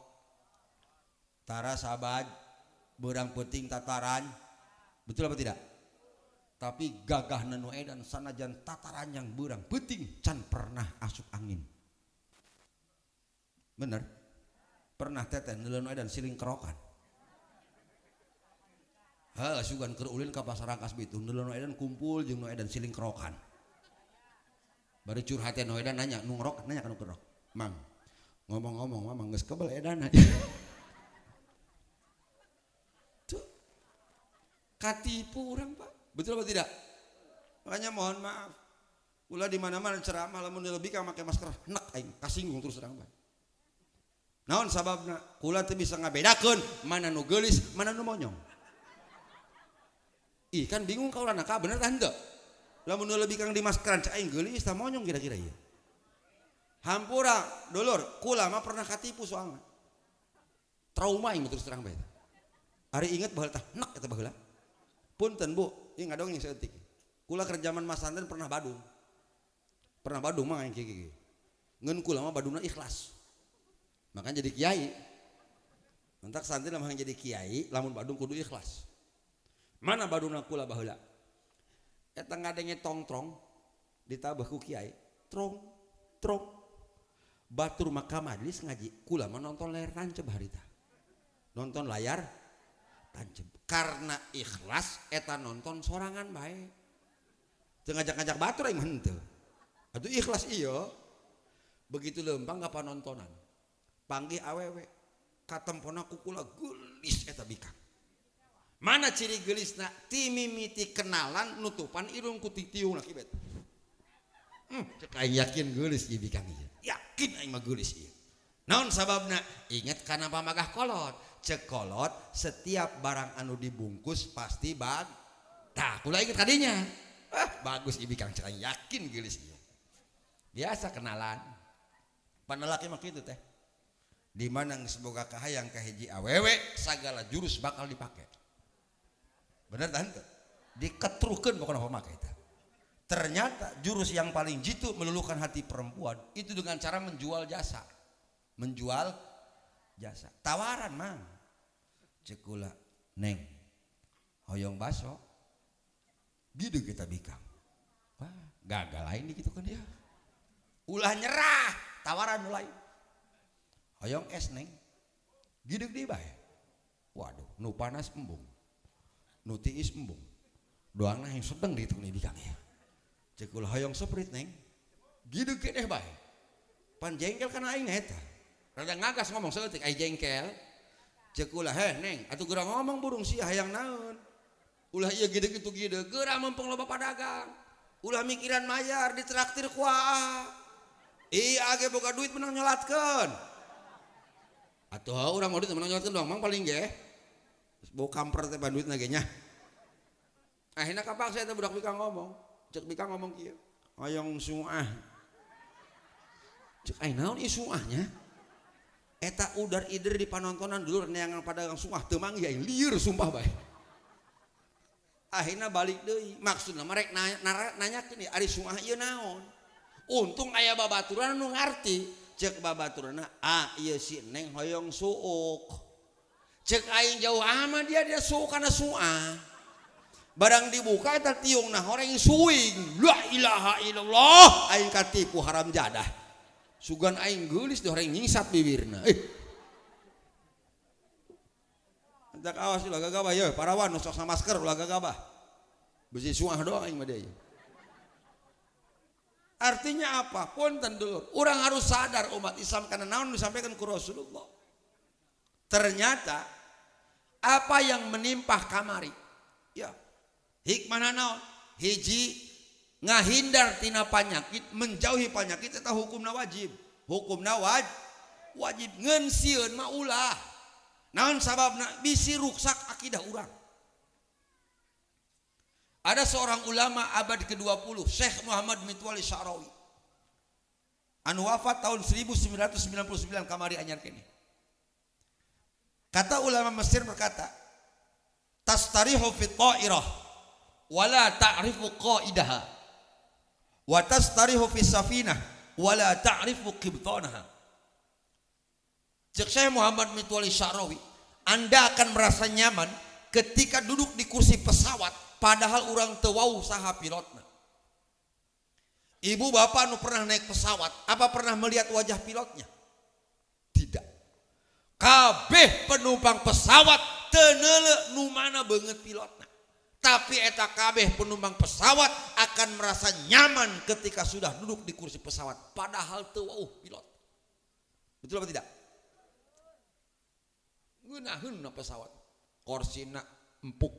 Tara sabaj, beurang peuting tataran. Betul apa tidak? Tapi gagahna nu edan sanajan tataranjang beurang peuting can pernah asup angin. Bener? Pernah teteh neuleuh nu edan siling kerokan. Heuh, sugan keur ulin ka Pasar Rangkas Bitung neuleuh nu edan kumpul jeung nu edan siling kerokan. Bari curhat nu edan nanya nu ngerok, nanya ka nu kerok. Mang, ngomong-ngomong mamang geus kebel edan aja. Tuh. Katipu urang, Pak. Betul apa tidak? Makanya mohon maaf. Ulah di mana-mana ceramah lamun lebih ka make masker, nek aing kasinggung terus terang, Pak. Naon sababna? Kula teu bisa ngabedakeun mana nu geulis, mana nu monyong. Ih, kan bingung kaula ka bener tah henteu? Lamun nu lebih kang di maskeran cek aing geulis tah monyong kira-kira ieu. Hampura, dulur, kula mah pernah katipu soalna. Trauma aing terus terang bae. Ari inget baheula tah nek eta baheula. Punten Bu, ieu ngadongeng saeutik. Kula keur zaman masantren pernah badung. Pernah badung mah aing kieu kieu. Ngeun kula mah badungna ikhlas. Makanya jadi kiai. Entak santri lamun jadi kiai, lamun badung kudu ikhlas. Mana badungna kula baheula? Eta ngadenge tongtrong ditabah ku kiai. Trong trong. Batur maka majlis ngaji, kula mah nonton layar tancep harita. Nonton layar tancep. Karena ikhlas eta nonton sorangan bae. Teu ngajak-ngajak batur aing mah henteu. Atuh ikhlas ieu. Begitu lempang ka panontonan. Panggih awewe katempona ku kula geulis eta bikang. Mana ciri geulisna? Ti mimiti kenalan nutupan irung ku titiung laki bet. Cek aing yakin geulis ieu bikang ieu. Yakin aing mah geulis ieu. Naon sababna? Ingat kana pamagah kolot. Cek kolot setiap barang anu dibungkus pasti bag. Tah kula inget kadinya. Ah, bagus ieu bikang cek aing yakin geulis ieu. Biasa kenalan. Panalaki mah kitu teh. Di mana geus boga kahayang ka hiji awewe sagala jurus bakal dipake. Bener tah henteu? Diketruhkeun pokona pamake eta. Ternyata jurus yang paling jitu meluluhkan hati perempuan itu dengan cara menjual jasa. Menjual jasa. Tawaran mang. Ceuk kula, neng. Hoyong baso. Gitu kita bikang. Wah, gagal lain dikitukeun dia. Ulah nyerah, tawaran mulai. Hoyong es neng. Gideg deui bae. Waduh, nu panas embung. Nu tiis embung. Doangna yang sedeng dihitung nih bikang ya. Ceuk kula hoyong Sprite neng. Gideg keneh bae. Pan jengkel kana aing eta. Rada ngagas ngomong saeutik ai jengkel. Ceuk kula heh neng, atuh geura ngomong burung sia hayang naon. Ulah ieu gideg itu gideg, geura mumpung loba padagang. Ulah mikiran mayar ditraktir ku aa. Iya ge boga duit menang nyolatkeun. Atuh urang mau duit menang nyolatkeun doang mang paling ge. Bau kamper teh duit ge nya. Akhirna kapaksa eta budak bikang ngomong. Cek bikang ngomong kieu. Hoyong suah. Cek aing naon ieu suahnya? Eta udar ider di panontonan dulur neangan padagang suah teu manggih aing lieur sumpah bae. Akhirna balik deui. Maksudna mah rek nanyakeun ari suah ieu naon? Untung aya babaturan nu ngarti. Cek babaturanna, ah ieu si neng hoyong suuk. Cek aing jauh amat dia dia suuk kana suah. Barang dibuka eta tiungna horeng suing. La ilaha illallah, aing katipu haram jadah. Sugan aing geulis di horeng nyingsat bibirna. Entak awas ulah gagabah ye, parawan nu sok masker ulah gagabah. Besi suah doang aing mah deui. Artinya apa? Punten dulur, urang harus sadar umat Islam karena naon disampaikan ku Rasulullah. Ternyata apa yang menimpa kamari, ya hikmahna naon? Hiji ngahindar tina panyakit, menjauhi panyakit eta hukumna wajib. Hukumna wajib ngeun sieun mah ulah. Naon sababna? Bisi ruksak akidah urang. Ada seorang ulama abad ke-20, Syekh Muhammad Mitwali Sya'rawi. Anu wafat tahun 1999 kamari anyar kene. Kata ulama Mesir berkata, tastarihu fi ta'irah wala ta'rifu qaidaha wa tastarihu fi safinah wala ta'rifu qibtanaha. Cek Syekh Muhammad Mitwali Sya'rawi, Anda akan merasa nyaman ketika duduk di kursi pesawat padahal urang teu wau saha pilotna. Ibu bapak nu pernah naik pesawat, apa pernah melihat wajah pilotnya? Tidak. Kabeh penumpang pesawat teu neuleu nu mana beungeut pilotna. Tapi eta kabeh penumpang pesawat akan merasa nyaman ketika sudah duduk di kursi pesawat padahal teu wau pilot. Betul apa tidak? Ngeunaheun pesawat. Korsina empuk.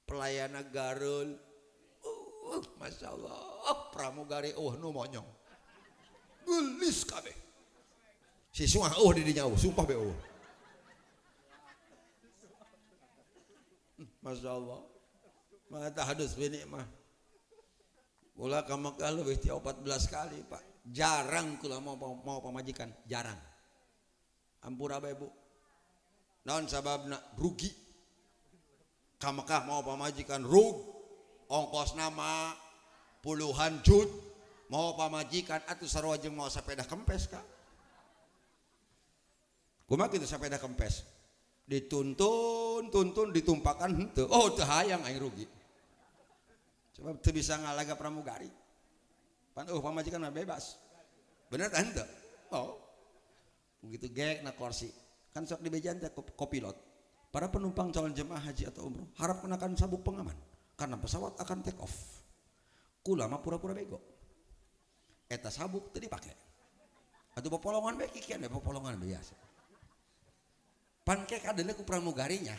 Pelayana gareul. Masya Allah, pramugari nu monyong. Gelis kabeh. Si suah di dinya sumpah be eueuh. Masya Allah. Mata hadus bini mah. Kula ka Mekah leuwih ti 14 kali, Pak. Jarang kula mau pamajikan, jarang. Ampura bae, Bu. Naon sababna? Rugi. Ka Mekah mau pamajikan rug. Ongkos nama puluhan jut. Mau pamajikan atuh sarua jeung mau sepeda kempes, Kak. Kumaha kitu sepeda kempes? Dituntun, tuntun ditumpakan henteu. Oh, teu hayang aing rugi. Sebab teu bisa ngalaga pramugari. Pan eueuh pamajikan mah bebas. Bener tah henteu? Oh. Begitu gek na kursi. Kan sok dibejaan teh kopilot. Para penumpang calon jemaah haji atau umroh harap kenakan sabuk pengaman karena pesawat akan take off. Kula mah pura-pura bego. Eta sabuk teu dipake. Atuh popolongan bae kikian we popolongan biasa. Pan ke kadeuleu ku pramugarinya.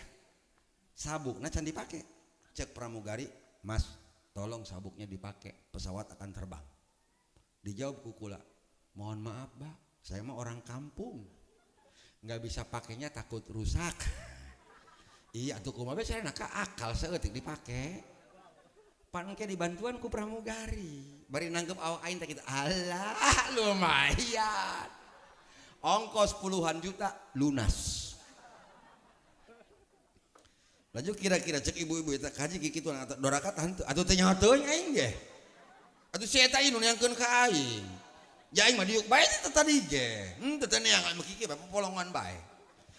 Sabukna can dipake. Cek pramugari, "Mas, tolong sabuknya dipakai, pesawat akan terbang." Dijawab ku kula, "Mohon maaf, Mbak, saya mah orang kampung. Nggak bisa pakainya takut rusak." Iya atuh kumaha bae cenah ka akal saeutik dipake. Pan ke dibantuan ku pramugari. Bari nanggep awak aing teh kitu. Alah, lumayan. Ongkos puluhan juta lunas. Laju kira-kira cek ibu-ibu eta kaji kitu dua rakaat henteu atuh teh nyaho teuing aing ge. Atuh si eta ieu nu neangkeun ka aing. Ja aing mah diuk bae teh tadi ge. Henteu teh neang mah kieu bae popolongan bae.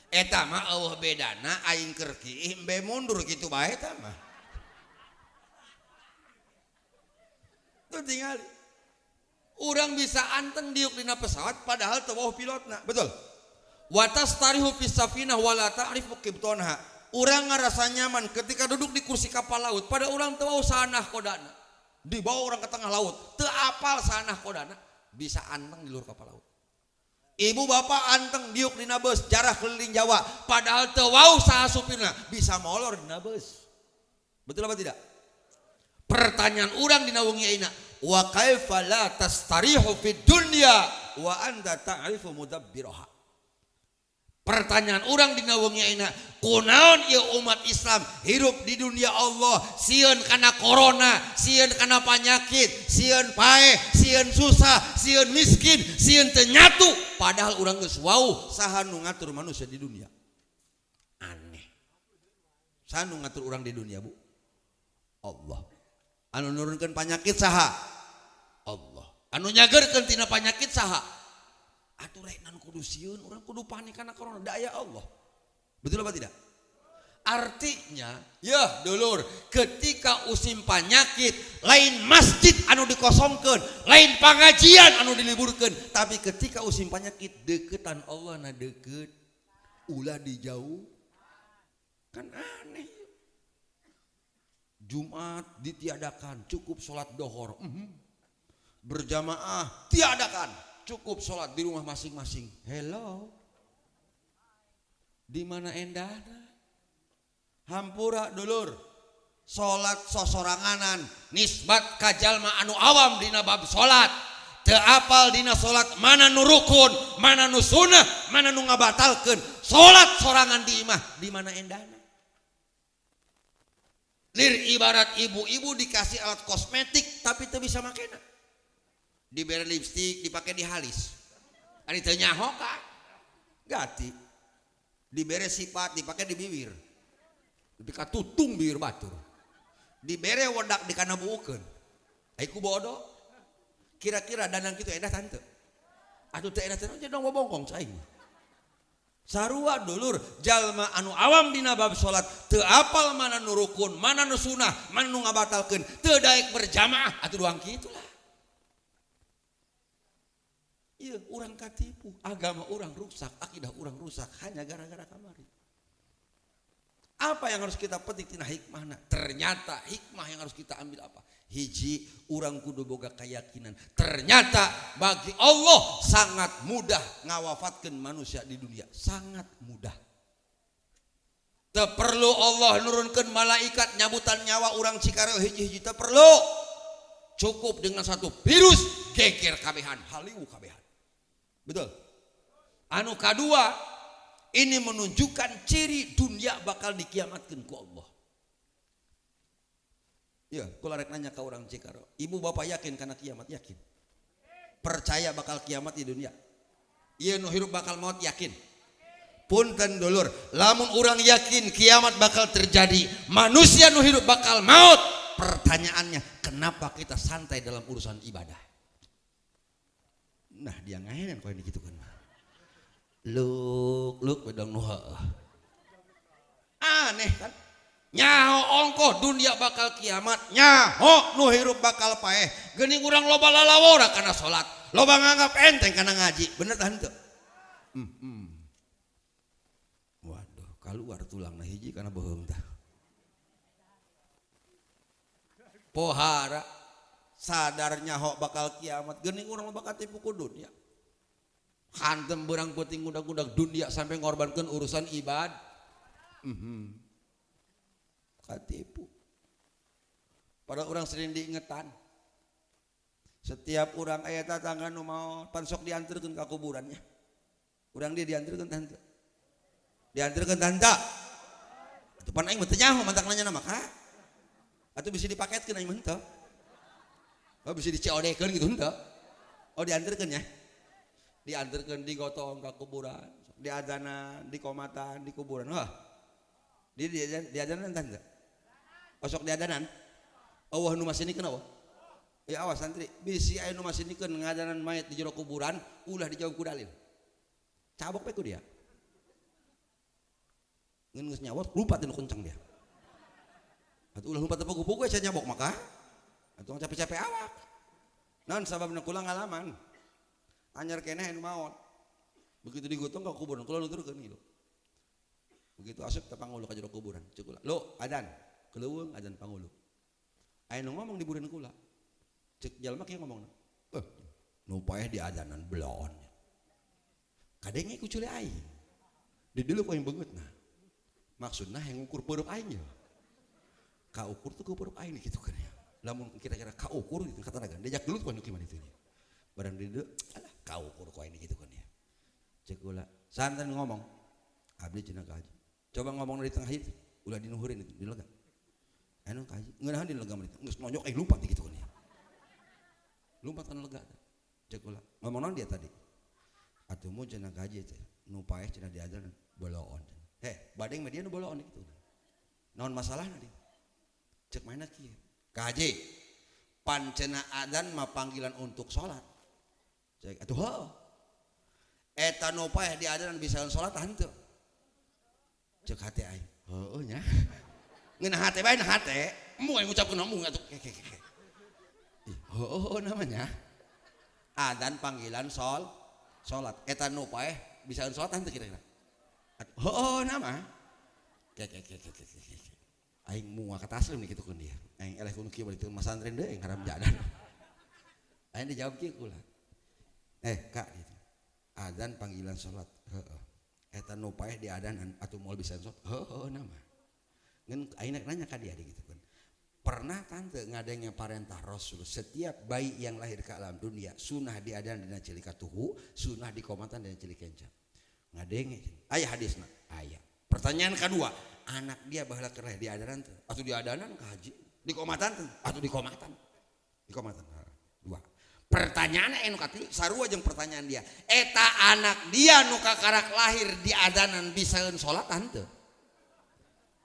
Eta mah eueuh bedana aing keur kiih embe mundur kitu bae eta mah. Tuh tingali. Urang bisa anteng diuk dina pesawat padahal teu wauh pilotna. Betul. Wa tastarihu fis safinah wala ta'rifu qibtonha. Urang ngerasa nyaman ketika duduk di kursi kapal laut pada urang teu wauh sanah kodana. Dibawa orang ke tengah laut, teu apal sanah kodana, bisa anteng di luar kapal laut. Ibu bapak anteng diuk dina bus jarah keliling Jawa, padahal teu wauh saha supirna, bisa molor dina bus. Betul apa tidak? Pertanyaan urang dina wengi ayeuna, wa kaifa la tastarihu fid dunya wa anta ta'rifu mudabbiraha. Pertanyaan urang dina wengi ayeuna, kunaon ieu umat Islam hirup di dunia Allah sieun kana corona, sieun kana panyakit, sieun paeh, sieun susah, sieun miskin, sieun teu nyatu, padahal urang geus wauh saha nu ngatur manusia di dunia. Aneh. Saha nu ngatur urang di dunia, Bu? Allah. Anu nurunkeun panyakit saha? Allah. Anu nyageurkeun tina panyakit saha? Atuh rek nan kudu sieun, urang kudu panik kana corona, da aya Allah. Betul apa tidak? Artinya, ya dulur, ketika usim penyakit, lain masjid anu dikosongkeun, lain pengajian anu diliburkeun, tapi ketika usim penyakit deketan Allah na deket, ulah dijauh. Kan aneh. Jumat ditiadakan, cukup sholat dohor. Berjamaah tiadakan, cukup sholat di rumah masing-masing. Hello, di mana endahna? Hampura dulur, sholat sosoranganan nisbat ka jalma anu awam dina bab sholat, teu apal dina sholat mana nu rukun, mana nu sunnah, mana nu ngabatalkeun. Sholat sorangan di imah, di mana endahna? Lir ibarat ibu-ibu dikasih alat kosmetik tapi teu bisa makena. Diberi lipstik dipakai di halis. Ari teu nyaho ka? Gati. Dibere sifat dipakai di bibir. Tapi katutung bibir batur. Dibere wedak di kana buukeun. Ai ku bodoh. Kira-kira danang kitu endah tante. Atuh teu endah teh dong bobongkong saing. Sarua dulur jalma anu awam dina bab salat teu apal mana nu rukun, mana nu sunah, mana nu ngabatalkeun, teu daek berjamaah atuh doang kitulah. Ieu urang katipu, agama urang rusak, akidah urang rusak hanya gara-gara kamari. Apa yang harus kita petik tina hikmahna? Ternyata hikmah yang harus kita ambil apa? Hiji, urang kudu boga keyakinan. Ternyata bagi Allah sangat mudah ngawafatkeun manusia di dunia, sangat mudah. Teu perlu Allah nurunkeun malaikat nyabutan nyawa urang Cikareo hiji-hiji, teu perlu. Cukup dengan satu virus geger kabehan, haliu kabehan. Betul. Anu kadua, ini menunjukkan ciri dunia bakal dikiamatkan ku Allah. Ya, kalau rek nanya ke orang Cikaro, ibu bapak yakin karena kiamat? Yakin. Percaya bakal kiamat di dunia? Iya, nu hirup bakal maut yakin. Punten dulur, lamun orang yakin kiamat bakal terjadi, manusia nu hirup bakal maut. Pertanyaannya, kenapa kita santai dalam urusan ibadah? Nah, dia ngahenan kalau ini gitu kan. Luk luk bedong nu heueuh. Aneh kan? Nyaho ongkoh dunia bakal kiamat, nyaho nu hirup bakal paeh. Geuning urang loba lalawora kana salat, loba nganggap enteng kana ngaji. Bener tah henteu? Waduh, keluar tulangna hiji kana beuheung tah. Pohara sadar nyaho bakal kiamat, geuning urang bakal tipu ku dunia. Hantem beurang peuting ngudag-ngudag dunia sampai ngorbankeun urusan ibad. Katipu. Padahal orang sering diingetan. Setiap orang aya tatangga nu maot pan sok dianterkeun ka kuburannya. Urang dia dianterkeun tah henteu? Dianterkeun tah henteu? Atuh pan aing mah teu nyaho mantak nanya mah ka. Atuh bisa dipaketkeun aing mah henteu. Oh bisa di COD-keun gitu henteu. Oh dianterkeun nya. Dianterkeun digotong ka kuburan, diadanan, dikomatan di kuburan. Wah. Diadanan tah henteu? Osok diadanan. Allah nu masinikeun Allah. Ya awas santri, bisi aya nu masinikeun ngadanan mayat di jero kuburan, ulah dijawab ku dalil. Cabok we ku dia. Ngeun geus nyawat lumpat nu kenceng dia. Atuh ulah lumpat teu pugu-pugu aya nyabok maka. Atuh capek-capek awak. Naon sababna kula ngalaman. Anyar keneh nu maot. Begitu digotong ka kuburan, kula nuturkeun gitu. Begitu asup teh pangulu ka jero kuburan, ceuk kula. Lo adan, keleuweung adan pangulu. Aya nu ngomong di bureun kula. Cek jalma kieu ngomongna. Nu paeh diadanan belon. Kadenge ku cule aing. Di dieu ku aing beungeutna. Maksudna hayang ngukur peureub aing ye. Kaukur tuh ku peureub aing kitu kan ya. Lamun kira-kira kaukur gitu kata naga. Diajak dulu ku anu kieu itu nya. Barang di dieu, alah kaukur ku aing kitu kan ya. Cek kula, santen ngomong. Abdi cenah ka haji. Coba ngomong di tengah itu, ulah dinuhurin itu, di lega. Anu ka haji, ngeunahan di lega mah itu. Geus nonyok aing lumpat gitu kan ya. Lumpat kana lega. Cek kula, ngomong naon dia tadi? Atuh mun cenah ka haji teh, nu paeh cenah diajaran boloon. Heh, badeng mah dia nu boloon gitu. Naon masalahna dia? Cek mana kieu? Ka haji, pan cenah adzan mah panggilan untuk salat. Cek atuh heuh. Eta nu paeh diadanan bisa salat henteu. Cek hate aing. Heueuh nya. Ngeunah hate bae nah hate. Embung aing ngucapkeun embung atuh. Ke ke ke. Ih, heueuh namanya. Adzan panggilan salat. Eta nu paeh bisa salat henteu kira-kira. Heueuh nama. Ke ke ke ke ke ke. Aing moal ka taslim nih kitu keun dia. Aing eleh kudu kieu balik masantren deui aing haram jadan. Aing dijawab kieu kula. Kak gitu. Adzan panggilan salat. Heueuh. Eta nu paeh diadanan atuh moal bisa salat. Heueuh nama. Ngan aing nanya ka dia gitu kan. Pernah tante ngadenge parentah Rasul setiap bayi yang lahir ke alam dunia sunah diadan dina ceuli katuhu, sunah dikomatan dina ceuli kenca. Ngadenge. Aya hadisna? Aya. Pertanyaan kedua, anak dia baheula keur lahir diadanan teu? Atuh diadanan ka haji. Dikomatan teu? Atuh dikomatan. Dikomatan. Dua. Pertanyaan anu katilu sarua jeung pertanyaan dia. Eta anak dia nu kakarak lahir diadanan bisaeun salat henteu?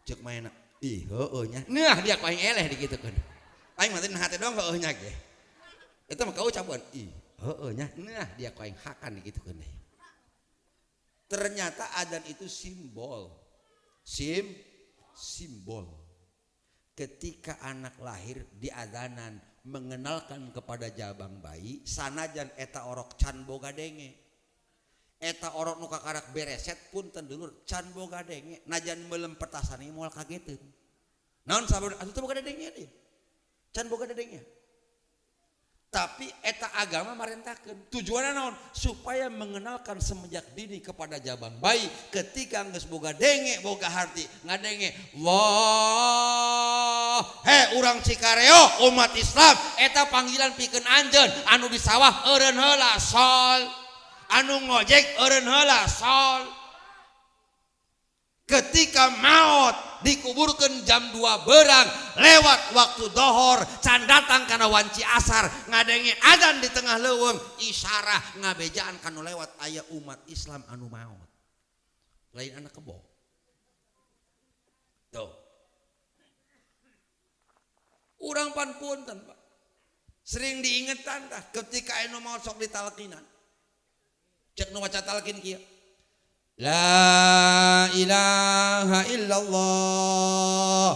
Ceuk maena. Ih, heueuh nya. Neuh dia ku aing eleh digitukeun. Aing mah teh hate doang heueuh nya ge. Eta mah kaucapan. Ih, heueuh nya. Neuh dia ku aing hakan digitukeun deui. Ternyata adzan itu simbol. Simbol. Ketika anak lahir diadanan mengenalkan kepada jabang bayi sanajan eta orok can boga denge. Eta orok nu kakarak bereset pun dulur can boga denge najan meulem petasan ieu moal kageteun. Naon sabab atuh teu boga denge deui. Can boga denge. Tapi eta agama marentakeun. Tujuanna naon? Supaya mengenalkan semenjak dini kepada jabang bayi ketika geus boga denge boga harti ngadenge wah he urang Cikareo umat Islam eta panggilan pikeun anjeun anu di sawah eureun heula sol anu ngojek eureun heula sol. Ketika maot dikuburkan jam 2 berang lewat waktu dohor can datang kana wanci asar ngadenge adzan di tengah leuweung isyarah ngabejaan kanu lewat aya umat Islam anu maot lain anak kebo tuh. Urang pan punten Pak sering diingetan tah ketika anu maot sok ditalkinan cek nu maca talkin kieu. La ilaha illallah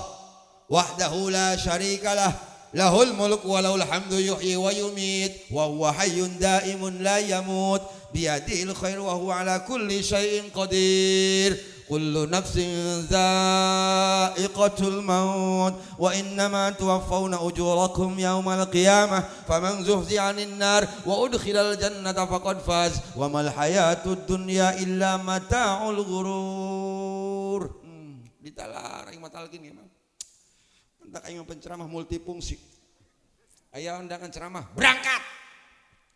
wahdahu la syarikalah lahul mulk wa lahul hamdu yuhyi wa yumit wa huwa hayyun daimun la yamut biyadihil khair wa huwa ala kulli syai'in qadir. Kullu nafsin za'iqatul maut wa innama tuwaffawna ujurakum yawmal qiyamah faman zuhzi'a 'anil nar wa udkhilal jannata faqad faz wa mal hayatud dunya illa mata'ul ghurur. Ditalar aing mah talqin ge mah. Entak aing mah penceramah multifungsi. Aya undangan ceramah, berangkat.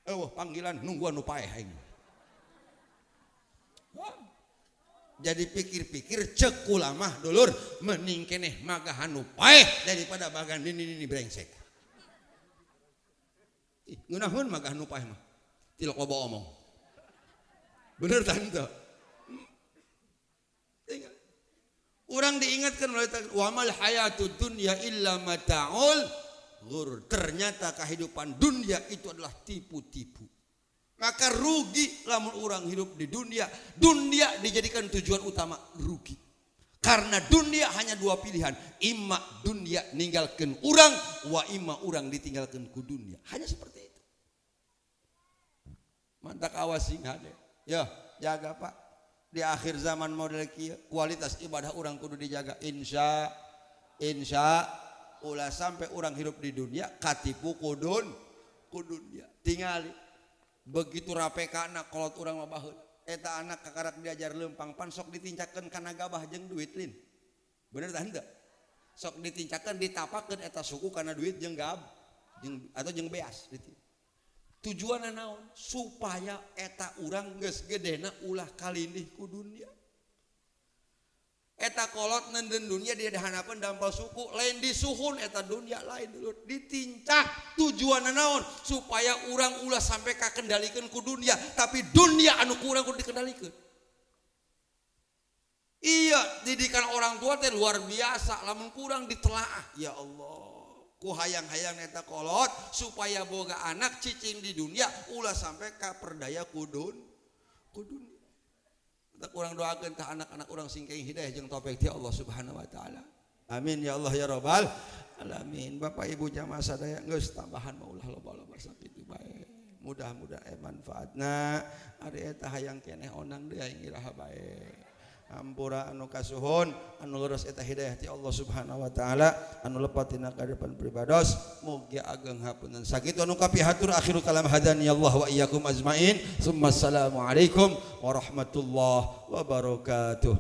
Eueuh panggilan nungguan nu paeh aing. Jadi pikir-pikir cek ulama dulur mending keneh magahan nu paeh daripada bagan nini-nini brengsek. Ih, ngeunaheun magahan nu paeh mah. Tilok loba omong. Bener tante. Ingat. Orang diingatkan oleh wa mal hayatud dunya illa mata'ul ghurur. Ternyata kehidupan dunia itu adalah tipu-tipu. Maka rugi lamun orang hidup di dunia. Dunia dijadikan tujuan utama, rugi. Karena dunia hanya dua pilihan, imma dunia ninggalkan urang wa imma urang ditinggalkan ku dunia. Hanya seperti itu. Mantak awas sing hade. Ya, jaga Pak. Di akhir zaman model kieu kualitas ibadah urang kudu dijaga. Insya insya ulah sampai orang hidup di dunia katipu kudun ku dunia. Tingali begitu rape ka anak kolot urang mah baheula. Eta anak kakarak diajar leumpang pan sok ditincakeun kana gabah jeung duit lin. Bener tah henteu? Sok ditincakeun ditapakeun eta suku kana duit jeung gab jeung atau jeung beas gitu. Tujuanna naon? Supaya eta urang geus gedena ulah kalindih ku dunia. Eta kolot nenden dunia dia dihanapan dampal suku lain disuhun eta dunia lain dulu ditincak. Tujuanna naon? Supaya urang ulah sampai kakendalikeun ku dunia, tapi dunia anu ku urang kudu dikendalikeun. Iya, didikan orang tua teh luar biasa lamun kurang ditelaah. Ya Allah, ku hayang-hayang eta kolot supaya boga anak cicing di dunia ulah sampai kaperdaya ku dunia. Kita kurang doakeun ka anak-anak urang sing kenging hidayah jeung taufik ti Allah Subhanahu wa taala. Amin ya Allah ya rabbal alamin. Bapak Ibu jamaah sadaya geus tambahan mah ulah loba-loba sakitu bae. Mudah-mudahan manfaatna. Ari eta hayang keneh onang deui aing iraha bae. Ampura anu kasuhun anu leres eta hidayah ti Allah Subhanahu wa taala anu lepat tina kadepan pribados mugi ageng hapunten sakitu anu kapihatur. Akhirul kalam hadani Allah wa iyyakum ajmain. Summa assalamu alaikum warahmatullahi wabarakatuh.